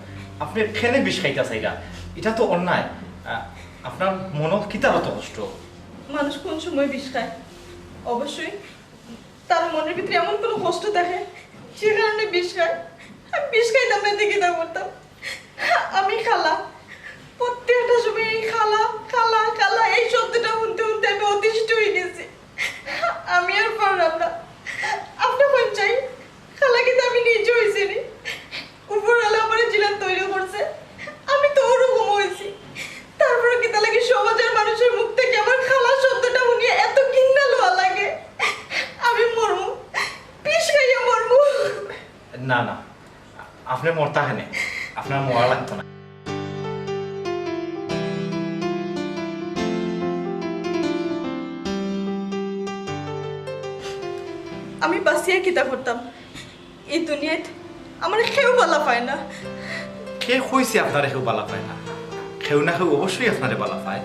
আপনে কেনে বিষ খাইতা চাইরা? ইটা তো অন্যায়। আহ, আপনার মনো কিতার অত কষ্ট? মানুষ কুন সময় বিষ খায়? অবশ্যই তার মনর ভিতরে এমন কুনু কষ্ট থাকে, যে কারণে বিষ খায়। আমি বিষ খাইতাম না, তে কিতা করতাম? আমি খালা, প্রত্যেকটা সময় এই খালা, খালা, খালা, এই শব্দটা হুনতে হুনতে আমি অতিষ্ঠ অইগেছি। আমি আর পারলাম না। আপনে কইন চাই, খালা কিতা আমি নিজে অইছি নি? উপরআলা আমারে যেলা তৈরি করছে, আমি তো অরকম অইছি। তারপরে কিতা লাগি সমাজর মানষর মুখ থাকি আমার খালা শব্দটা হুনিয়া এত ঘিন্না লওয়া লাগে? আমি মরমু, বিষ খাইয়া মরমু। না, না, আপনে মরতা কেনে, আপনার মরা লাগতো না। আমি বাঁচিয়া কিতা করতাম? এই দুনিয়াত আমারে কেউ বালা পায় না। কে কইছে আপনারে কেউ বালা পায় না? কেউ না কেউ অবশ্যই আপনারে বালা পায়।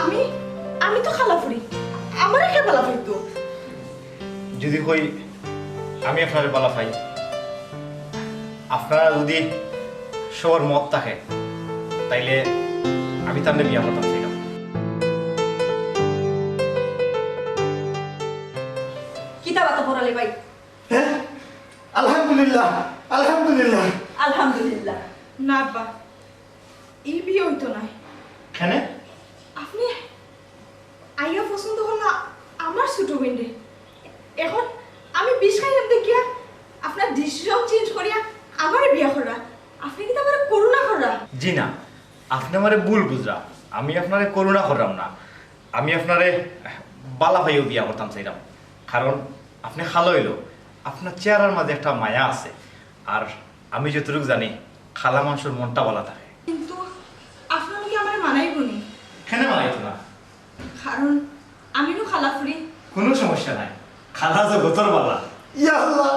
আমি, আমি তো খালা ফুরি, আমারে কে বালা পাইতো? যুদি কই আমি আপনারে বালা পাই, আপনারা যুদি সবর মত থাকে, তাইলে আমি তানরে বিয়া করতাম চাইরাম। কিতা বাতো পড়ালে ভাই? হ্যাঁ? আলহামদুলিল্লাহ, আলহামদুলিল্লাহ। আলহামদুলিল্লাহ। না আব্বা, ই বিয়া অইতো নায়। কেনে? আপনে আইয়া পছন্দ করলা আমার ছোট বইনরে। এখন আমি বিষ খাইলাম দেখিয়া আপনার ডিসিশন চেঞ্জ করিয়া আমারে বিয়া কররা। আপনে কিতা আমারে করুণা কররা? জি না, আপনে আমারে ভুল বুঝরা। আমি আপনারে করুণা কররাম না, আমি আপনারে বালা পাইয়াউ বিয়া করতাম চাইরাম। কারণ আপনে খালা অইলো, আপনার চেহারার মাঝে একটা মায়া আছে। আর আমি যতটুক জানি, খালা মানষর মনটা বালা থাকে। কিন্তু আপনার লগে আমারে মানাইবো নি? কেনে মানাইতো না? কারণ আমি নু খালা ফুরি। কোনো সমস্যা নাই, খালা জগতর বালা। ইয়া আল্লাহ,